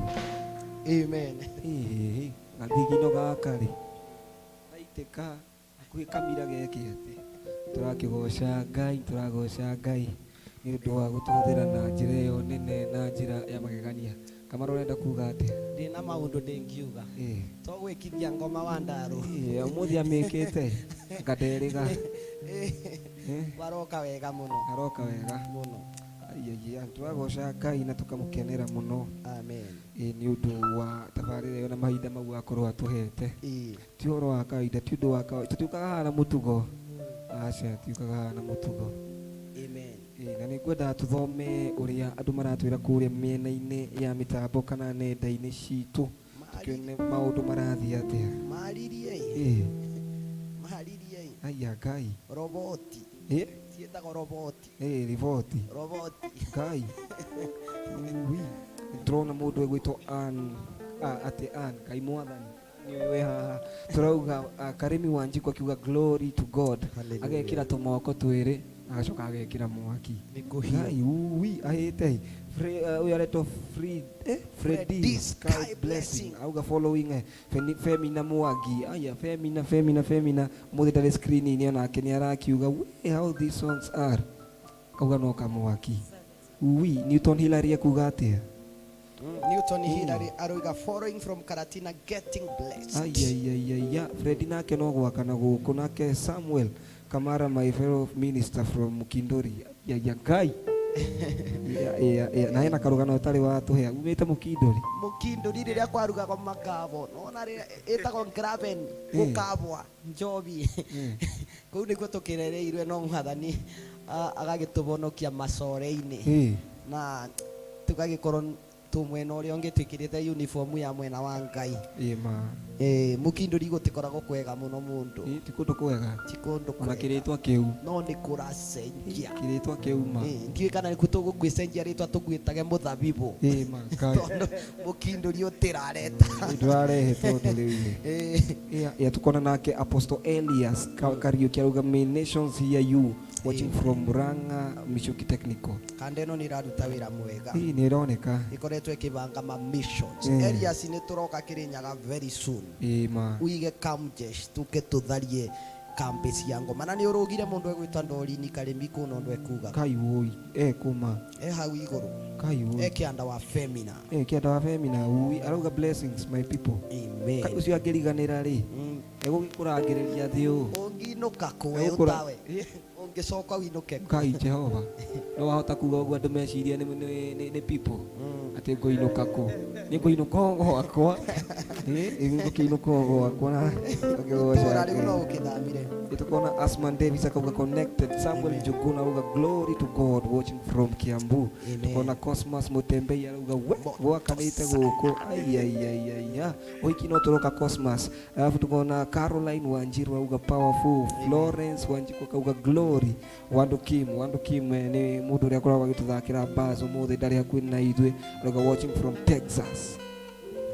Amen. Ĩĩ, gathigino gaka rĩ gaitĩka hakuhĩ kamira geke atĩ tũrakĩgoca Ngai tũragoca Ngai nĩ ũndũ wa gũtũhũthĩra na njĩra ĩyo nene na njĩra ya magegania. Kamara ũrenda kuga atĩa? Ndina maundu ndingiuga. Ĩĩ. To gwikithia ngoma wa ndaru. Ĩĩ, ũmũthĩ amĩkĩte nganderĩga. Waroka wega muno. Aroka wega Muno. Aiaiya, tũragoca Ngai na tũkamũkenera mũno. Amen. Ĩĩ, nĩ ũndũ wa tabarĩra ĩyo na mahinda mau akorwo atũhete. Ĩĩ. Ti ũhoro wa kawaida, ti ũndũ wa kawaida, tũtiũkaga haha na mũtugo. Aca, tũtiũkaga haha na mũtugo. Amen. Ĩĩ, na nĩ ngwendaga tũthome ũrĩa andũ maratwĩra kũrĩa mĩena-inĩ ya mĩtambo kana nenda-inĩ citũ, tũkĩone maũndũ marathiĩ atĩa. Maririe. Ĩĩ. Maririe. Aya Ngai. Roboti. Ĩĩ. Ciĩtagwo roboti. Ĩĩ, riboti. Roboti. Ngai. Ui. Ndĩrona mũndũ egwĩtwo Ann, atĩ Ann, Ngai mwathani. Nĩ ũyũ wĩ haha. Tũrauga Karĩmi Wanjikũ akiuga glory to God. Hallelujah. Agekĩra tũmoko twĩrĩ, agacoka agekĩra mwaki. Nĩ kũhiũ. Ngai, ui, ahĩte. Ũyũ aretwo Freddy Freddy Sky Sky Blessing. Blessing. Auga following Femina Mwangi. Aya, Femina, Femina, Femina. Mũthĩ ndarĩ screen-inĩ onake nĩ arakiuga, we, how these songs are. Kauga no kamwaki. Ui, Newton Hillary ekuga atĩa? Newton Hillary aroiga following from Karatina getting blessed. Ai, ai, ai, ai, Freddy nake no gwakana gũkũ, nake Samuel Kamara, my fellow minister from Mukindori. Ya ya Ngai. Ya ya ya, na hena karugano ũtarĩ watũhe umĩte Mukindori. Mukindori rĩrĩa kwarugagwo makabo, nona rĩrĩa ĩtagwo graven gũkabwa njobi. Kũu nĩkuo tũkĩrereirwe no mwathani agagĩtũhonokia macore-inĩ. Na tũgagĩkorwo tũ mwena ũrĩa ũngĩ twĩkĩrĩte uniform ya mwena wa Ngai. Ĩĩ ma. Mukindori gũtikoragwo kwega mũno mũndũ. Ĩĩ, ti kũndũ kwega. Ti kũndũ Ona kwega. kĩrĩtwa kĩu. No nĩ kũracenjia. Kĩrĩtwa kĩu ma. Ndiũĩ kana nĩkuo tũgũgwĩcenjia rĩtwa tũgwĩtage mũthabibũ. Ĩĩ ma, Ngai. Tondũ mũkindũri ũtĩrareta. Ndũrarehe tondũ rĩu ĩ. Ya tukona nake Apostle Elias Kariuki arauga may nations hear you watching from Murang'a Michuki Technical. Kanda ĩno nĩ ĩraruta wĩra mwega. Ĩĩ, nĩ ĩroneka. Ĩkoretwo ĩkĩbanga ma missions. Elias nĩ tũroka Kĩrĩnyaga very soon. Ĩĩ ma. Uige Kamjesh tuke tũtharie kambi cia ngoma. Na nĩ ũrũgire mũndũ egwĩtwa Ndorini Karĩmi kũna ũndũ ekugaga. Kai woi, kuma. E hau igũrũ. Kai woi. E kĩanda wa Femina. Kĩanda wa Femina, ui, arauga blessings my people. Amen. Kai ũcio angĩriganĩra rĩ, egũgĩkũrangĩrĩria thĩ ũũ. Ũngĩinũka kũ we Egũkũra- ũtawe? Ũngĩcoka ũinũke kũ? Kai Jehova. No wahota kuga ũguo andũ mecirie nĩ people. Atĩ ngũinũka kũ? Nĩ ngũinũka o gwakwa. Ngũkĩinũka o gwakwa na ngĩgoca Itũũra rĩu Ngai. no ũkĩthamire. Tukona Asman Davis akauga connected. Samuel Njuguna arauga glory to God watching from Kiambu. Amen. Tukona Cosmas Mutembei arauga we gwakanĩte gũkũ. Ai ai ai ai ya. Ũhiki no tũroka Cosmas. Alafu tukona Caroline Wanjiru arauga powerful. Florence Wanjiku akauga glory. Wandu Kim, Wandu Kim nĩ mũndũ ũrĩa akoragwo agĩtũthakĩra bass ũmũthĩ ndarĩ hakuhĩ na ithuĩ. Arauga watching from Texas.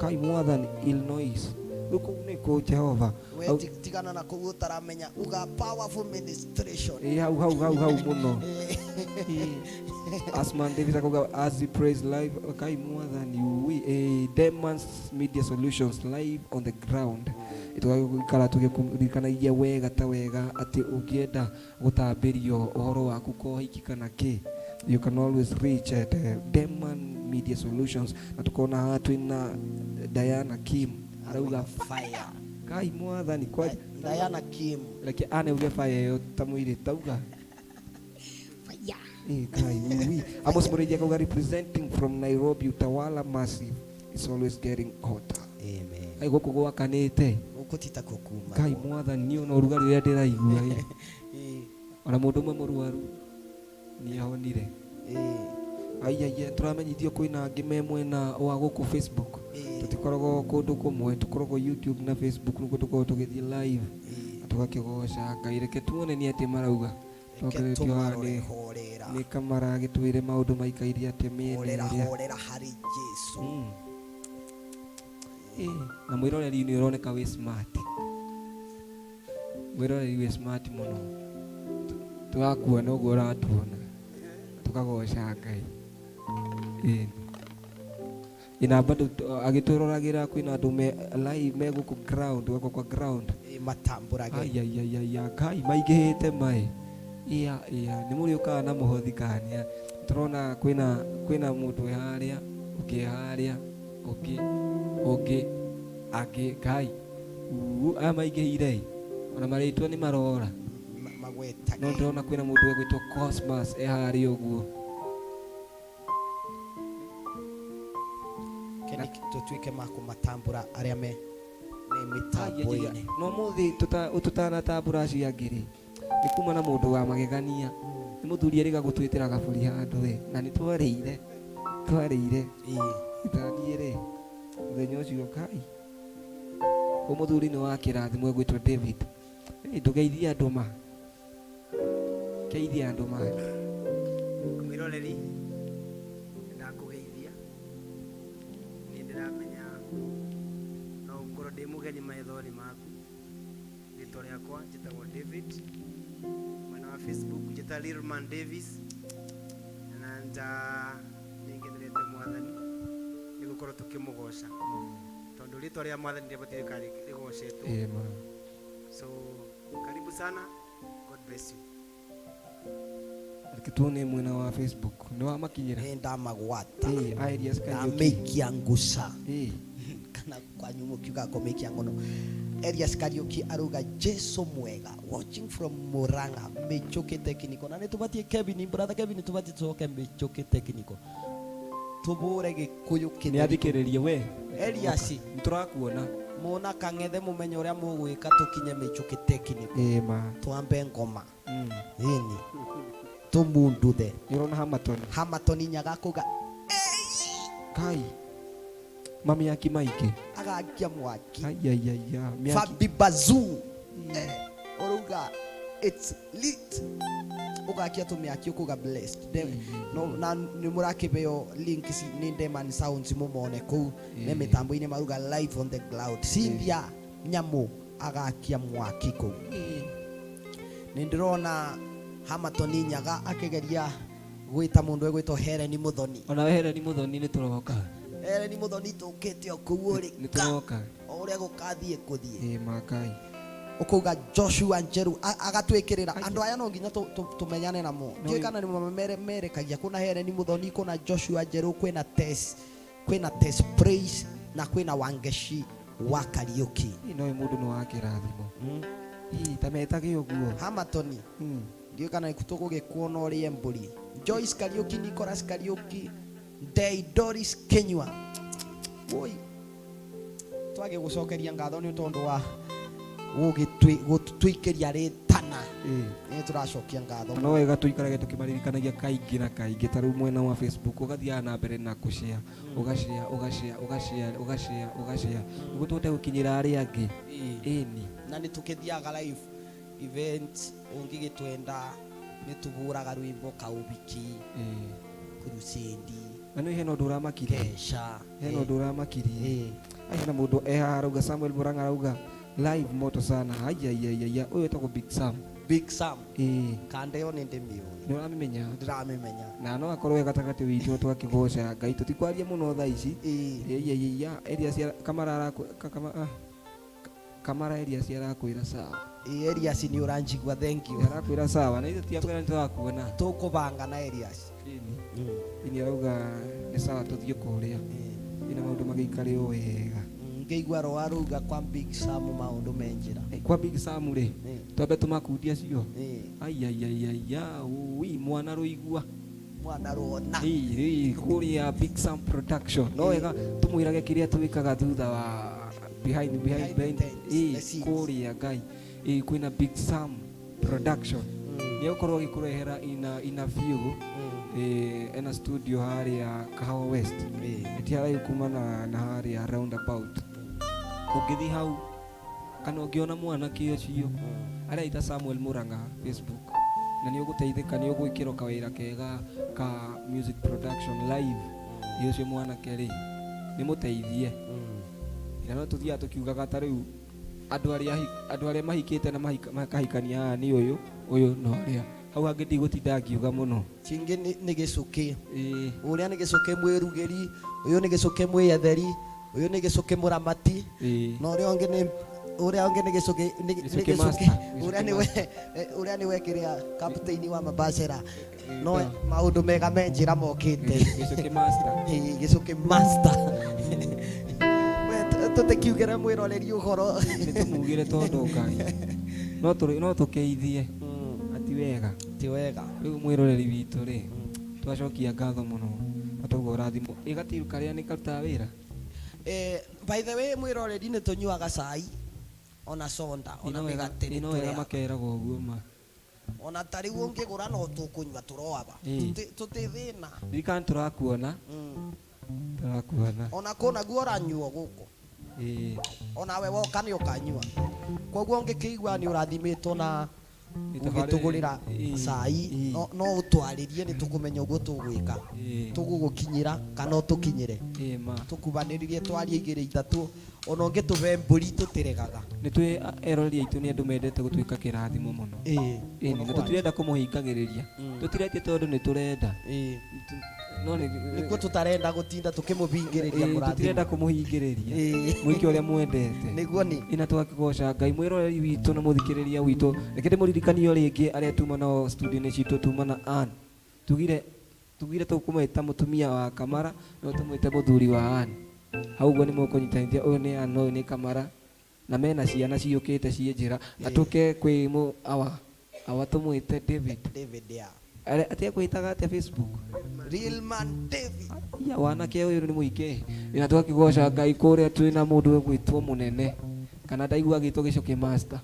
Kai mwathani Illinois. Rĩu kũu nĩ kũ Jehova. We tigana na kũu ũtaramenya uga powerful ministration. Ĩĩ, hau hau hau hau mũno. Ĩĩ. Asman Davis akauga as he praise live Kai mwathani ui, Demons Media Solutions live on the ground. Tũgagĩikara tũgĩkũririkanagia wega ta wega atĩ ũngĩenda gũtambĩrio ũhoro waku ko hiki kana kĩ, you can always reach at Demon Media Solutions. Na tukona haha twĩna Diana Kim arauga fire. Kai mwathani kwa Diana Kim. Reke ane uge fire ĩyo ta mũirĩtu tauga. Fire. Kai, ui. Amos Murithi akauga representing from Nairobi Utawala Massive is always getting hotter. Amen. Ai gũkũ gwakanĩte. Gũkũ ti ta kũkuma. Kai mwathani niĩ ona ũrugarĩ ũrĩa ndĩraigua ĩ. Ona mũndũ ũmwe mũrwaru nĩ ahonire. Ai ai, tũramenyithio kwĩna angĩ me mwena wa gũkũ Facebook. Tũtikoragwo kũndũ kũmwe, tũkoragwo YouTube na Facebook nĩkuo tũkoragwo tũgĩthiĩ live. Na tũgakĩgoca Ngai. Reke tuone nĩ atĩa marauga. Reke Tũkoretio haha tũmarore, horera. nĩ kamara agĩtwĩre maũndũ maikaire atĩa mĩena Horera, ĩrĩa. horera harĩ Jesu. Na mwĩroreri nĩ ũroneka wĩ smart. Mwĩroreri wĩ smart mũno. Tũrakuona ũguo ũratuona. Tũkagoca Ngai. Ina bado agĩtũroragĩra kwĩna andũ me live me gũkũ ground, gũkũ kwa ground. Matambũrage. Ai, ai, ai, ai, ai, Ngai, maingĩhĩte mai. Ia, ia, nĩ mũrĩũkaga na mũhothi kana? Tũrona kwĩna mũndũ wĩ harĩa. Ũngĩ harĩa, ũngĩ, ũngĩ, angĩ, Ngai. Uu, aya maingĩhire ĩ. Ona marĩtwa nĩ marora. Magwetage. No ndĩrona kwĩna mũndũ egwĩtwo Cosmas e harĩa ũguo. Keni tũtuĩke ma kũmatambũra arĩa me me mĩtambo-inĩ. No mũthĩ tũtanatambũra acio angĩ rĩ, nĩ kuma na mũndũ wa magegania. Nĩ mũthuri erĩga gũtwĩtĩra gabũri handũ ĩ, na nĩ twarĩire, twarĩire. Itaniĩ rĩ, mũthenya ũcio Ngai. Ũyũ mũthuri nĩ wa kĩrathimo egwĩtwo David. Ĩ, ndũgeithie andũ ma. Geithia andũ ma. Mwĩroreri, nĩndakũgeithia. Nĩ ndĩramenya no ngorwo ndĩ mũgeni maitho-inĩ maku. Rĩtwa rĩakwa njĩtagwo David. Mwena wa Facebook njĩta Lilman Davis. And nĩngenerete Mwathani nĩ gũkorwo tũkĩmũgoca. Tondũ rĩtwa rĩa Mwathani rĩbatiĩ gũikara rĩgocetwo. Ĩĩ ma. So karibu sana. God bless you. Reke tuone mwena wa Facebook. Nĩ wamakinyĩra? Nĩ ndamagwata. Ĩĩ, a Elias Kariũki. Ndamĩikia nguca. Ĩĩ. Kana kwanyu mũkiuga kũmĩikia ngono. Elias Kariũki arauga Jesu mwega watching from Murang'a Michuki Technical. Na nĩ tũbatiĩ Kevin, brother Kevin, tũbatiĩ tũcoke Michuki Technical. Tũbũre Gĩkũyũ Nĩ kĩtheri. athikĩrĩrie we. Elias. Nĩ tũrakuona. Mona kang'ethe mũmenye ũrĩa mũgwĩka tũkinye Michuki Technical. Ĩĩ ma. Twambe ngoma. Ĩni. Tũmunduthe. Nĩ ũrona Hamatoni. Hamatoni nyaga kuga. Kai. Mamiaki maingĩ. Agakia mwaki. Ai ai ai ai. Mĩaki. Fabi Bazoo. Ũrauga it's lit. Ũgakia tũmĩaki ũkuga blessed. No, na nĩ mũrakĩheo link ci nĩ Deman Sounds mũmone kũu me mĩtambo-inĩ maruga live on the cloud. Cynthia Nyamũ agakia mwaki kũu. Nĩ ndĩrona Hamatoni Nyaga akĩgeria gwĩta mũndũ egwĩtwo Helen Muthoni. Ona we Helen Muthoni nĩ tũroka. Helen Muthoni tũkĩte o kũu ũrĩ. Nĩ tũroka. O ũrĩa gũkathiĩ kũthiĩ. Ĩĩ makai. Ũkauga Joshua Njeru agatwĩkĩrĩra andũ aya no nginya tũmenyane namo. No Ndiũĩ kana nĩ merekagia kwĩna Helen Muthoni, kwĩna Joshua Njeru, kwĩna Tess, kwĩna Tess Praise na kwĩna Wangeshi wa Kariuki. Ĩĩ no mũndũ nĩ wa kĩrathimo. Ĩĩ ta metage ũguo. Hamatoni. Ndiũĩ kana tũgũgĩkuona ũrĩe mbũri. Joyce Kariuki, Nicholas Kariuki, Ndei Doris Kinyua. Woi. Twagĩgũcokeria ngatho nĩ tondũ wa gũtwĩkĩria rĩtana. Nĩ tũracokia ngatho. No wega tũikarage tũkĩmaririkanagia kaingĩ na kaingĩ, ta rĩu mwena wa Facebook ũgathiaga na mbere na kũshare, ũgashare, ũgashare, ũgashare, ũgashare, ũgashare nĩguo tũhote gũkinyĩra arĩa angĩ. Ĩni. Na nĩ tũkĩthiaga live event ũngĩgĩtwenda nĩ tũhũraga rwĩmbo kaũhiki, crusade. Na nĩ hena ũndũ ũramakirie. Kesha. Hena ũndũ ũramakirie. Ai, hena mũndũ e haha arauga Samuel Murang'a arauga live moto sana. Ai, ai, ai, ai, ai. Ũyũ etagwo Big Sam. Big Sam. Ĩĩ. Kanda ĩyo nĩ ndĩmĩũĩ. Nĩ ũramĩmenya? Ndĩramĩmenya. Na no akorwo e gatagatĩ witũ twakĩgoca Ngai tũtikwaria mũno thaa ici. Ĩĩ. Ĩĩ, ĩĩ, ĩĩ, Elias Kamara arakũ-, Kama, ah. Kamara Elias arakwĩra sawa. Ĩĩ, Elias nĩ ũranjigua, thank you. Arakwĩra sawa, na ithuĩ tiakwĩra nĩ tũrakuona. Tũkũbanga na Elias. Ĩni. Ĩni arauga nĩ sawa tũthiĩ kũrĩa. Ĩna maũndũ magĩikare o wega. Ngĩigua rũa rauga kwa Big Sam maũndũ me njĩra. Kwa Big Sam rĩ, twambe tũmakundi acio. Ai, ai, ai, ai, ai, ui, mwana rũigua. Mwana ruona. Ĩĩ, ĩĩ, kũrĩa Big Sam Production. No wega tũmwĩrage kĩrĩa twĩkaga thutha wa behind, behind, Behind the behind. tents, Ĩĩ, the scenes. kũrĩa Ngai. Ĩĩ, kwĩna Big Sam Production. Nĩ egũkorwo agĩkũrehera ina view. Ĩĩ, ena studio harĩa Kahawa West. Ĩti haraihu kuma na harĩa roundabout. Ũngĩthiĩ hau kana ũngĩona mwanake ũcio arĩa ita Samuel Murang'a Facebook, na nĩ ũgũteithĩka, nĩ ũgwĩkĩrwo kawĩra kega ka music production live. Ĩ ũcio mwanake rĩ, nĩ mũteithie. Na no tũthiaga tũkiugaga ta rĩu andũ arĩa mahikĩte na makahikania haha nĩ ũyũ, ũyũ na ũrĩa. Hau hangĩ ndigũtinda ngiuga mũno. Kĩngĩ nĩ gĩcũkĩ. Ĩĩ. Ũrĩa nĩ gĩcũkĩ mwĩrugĩri, ũyũ nĩ gĩcũkĩ mwĩyetheri, ũyũ nĩ gĩcũkĩ mũramati, Ĩĩ. na ũrĩa ũngĩ nĩ Ũrĩa ũngĩ nĩ gĩcũkĩ nĩ Gĩcũkĩ gĩcũkĩ master, ũrĩa gĩcũkĩ nĩwe ũrĩa nĩwe kĩrĩa kapteni wa mabacera no maũndũ mega me njĩra mokĩte. Gĩcũkĩ master. Ĩĩ, gĩcũkĩ master. We, tũtĩkiugĩre mwĩroreri ũhoro. Nĩ tũmugĩre tondũ Ngai no tũrĩ no tũkeithie ati wega. Ti wega. Rĩu mwĩroreri witũ rĩ, twacokia ngatho mũno na twauga ũrathimwo. Ĩ gatiru karĩa nĩ karutaga wĩra? By the way, mwĩroreri, nĩ tũnyuaga cai ona soda ona mĩgate nĩ No wega. tũrĩaga. Makeragwo ũguo ma. Ona ta rĩu ũngĩgũra no tũkũnyua tũroaba. Tũtĩ thĩna. Ririkana tũrakuona. Tũrakuona. Ona kũna guo ũranyua gũkũ. Onawe woka nĩ ũkanyua, koguo ũngĩkĩigua nĩ ũrathimĩtwo na Nĩ tabarĩra- ũgĩtũgũrĩra cai, no ũtwarĩrie, nĩ tũkũmenya ũguo tũgwĩka, tũgũgũkinyĩra kana ũtũkinyĩre. Ĩĩ ma. Tũkubanĩrĩrie, twarie igĩrĩ ithatũ, ona ũngĩtũbe mbũri tũtĩregaga. Nĩ twĩ eroreri aitũ nĩ andũ mendete gũtuĩka kĩrathimo mũno. Ĩni, na Mũno. Tũtirenda kũmũhingagĩrĩria. Tũtiretie tondũ nĩ tũrenda. No nĩ Nĩkuo tũtarenda gũtinda tũkĩmũbingĩrĩria. Ĩĩ, Kũrathimwo. Tũtirenda kũmũhingĩrĩria Ĩĩ. mwĩke ũrĩa mwendete. Nĩguo nĩ Ina tũgakĩgoca Ngai. Mwĩroreri witũ na mũthikĩrĩria witũ, reke ndĩmũririkanio rĩngĩ arĩa tuma nao studio-inĩ citũ, tuma na Ann, tugire tũkũmwĩta mũtumia wa Kamara, no tũmwĩte mũthuri wa Ann. Hau ũguo nĩ mũkũnyitanithia, ũyũ nĩ Ann, ũyũ nĩ Kamara, na mena ciana ciũkĩte ciĩ njĩra. Na tũke kwĩ mũ awa tũmwĩte David. David ya. Atĩa kwĩtaga atĩa Facebook? Real man David. Ya wanake ũyũ nĩ mũingĩ. Na tũgakĩgoca Ngai, kũrĩa twĩna mũndũ ũgwĩtwo mũnene, kana ndaigua agĩtwo gĩcũkĩ master,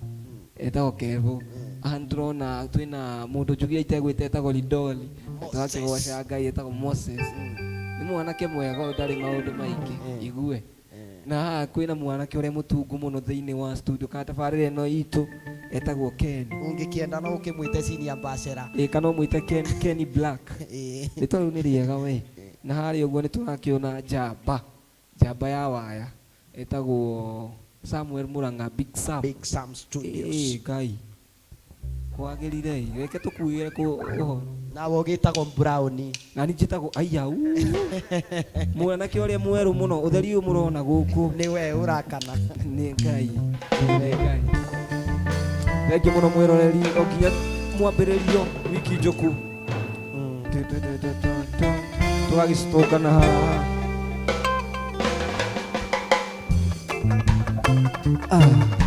etagwo Kevo. Haha nĩtũrona twĩna mũndũ njugire itegwĩta, etagwo Lidoli. Na tũgakĩgoca Ngai, etagwo Moses, nĩ mwanake mwega ũyũ, ndarĩ maũndũ maingĩ igue. Na haha kwĩna mwanake ũrĩa mũtungu mũno thĩinĩ wa studio kana tabarĩra ĩno itũ, etagwo Ken. Ũngĩkĩenda no ũkĩmwĩte senior bachelor. Ĩ, kana ũmwĩte Ken, Kenny Black. Rĩtwa rĩu nĩ rĩega we. Na harĩa ũguo nĩ tũrakĩona njamba, njamba ya waya, ĩtagwo Samuel Murang'a, Big Sam. Big Sam Studios. Ĩ Ngai kwagĩrire ĩ, reke tũkuĩre kũ ũhoro. Nawe ũgĩtagwo Brown. Na niĩ njĩtagwo aiya mwanake ũrĩa mwerũ mũno, ũtheri ũyũ mũrona gũkũ. Nĩ we ũrakana. Nĩ Ngai, nĩ Ngai. Thengiũ mũno mwĩroreri, o nginya mwambĩrĩrio wiki njũku tũgagĩcitũngana haha. Ah.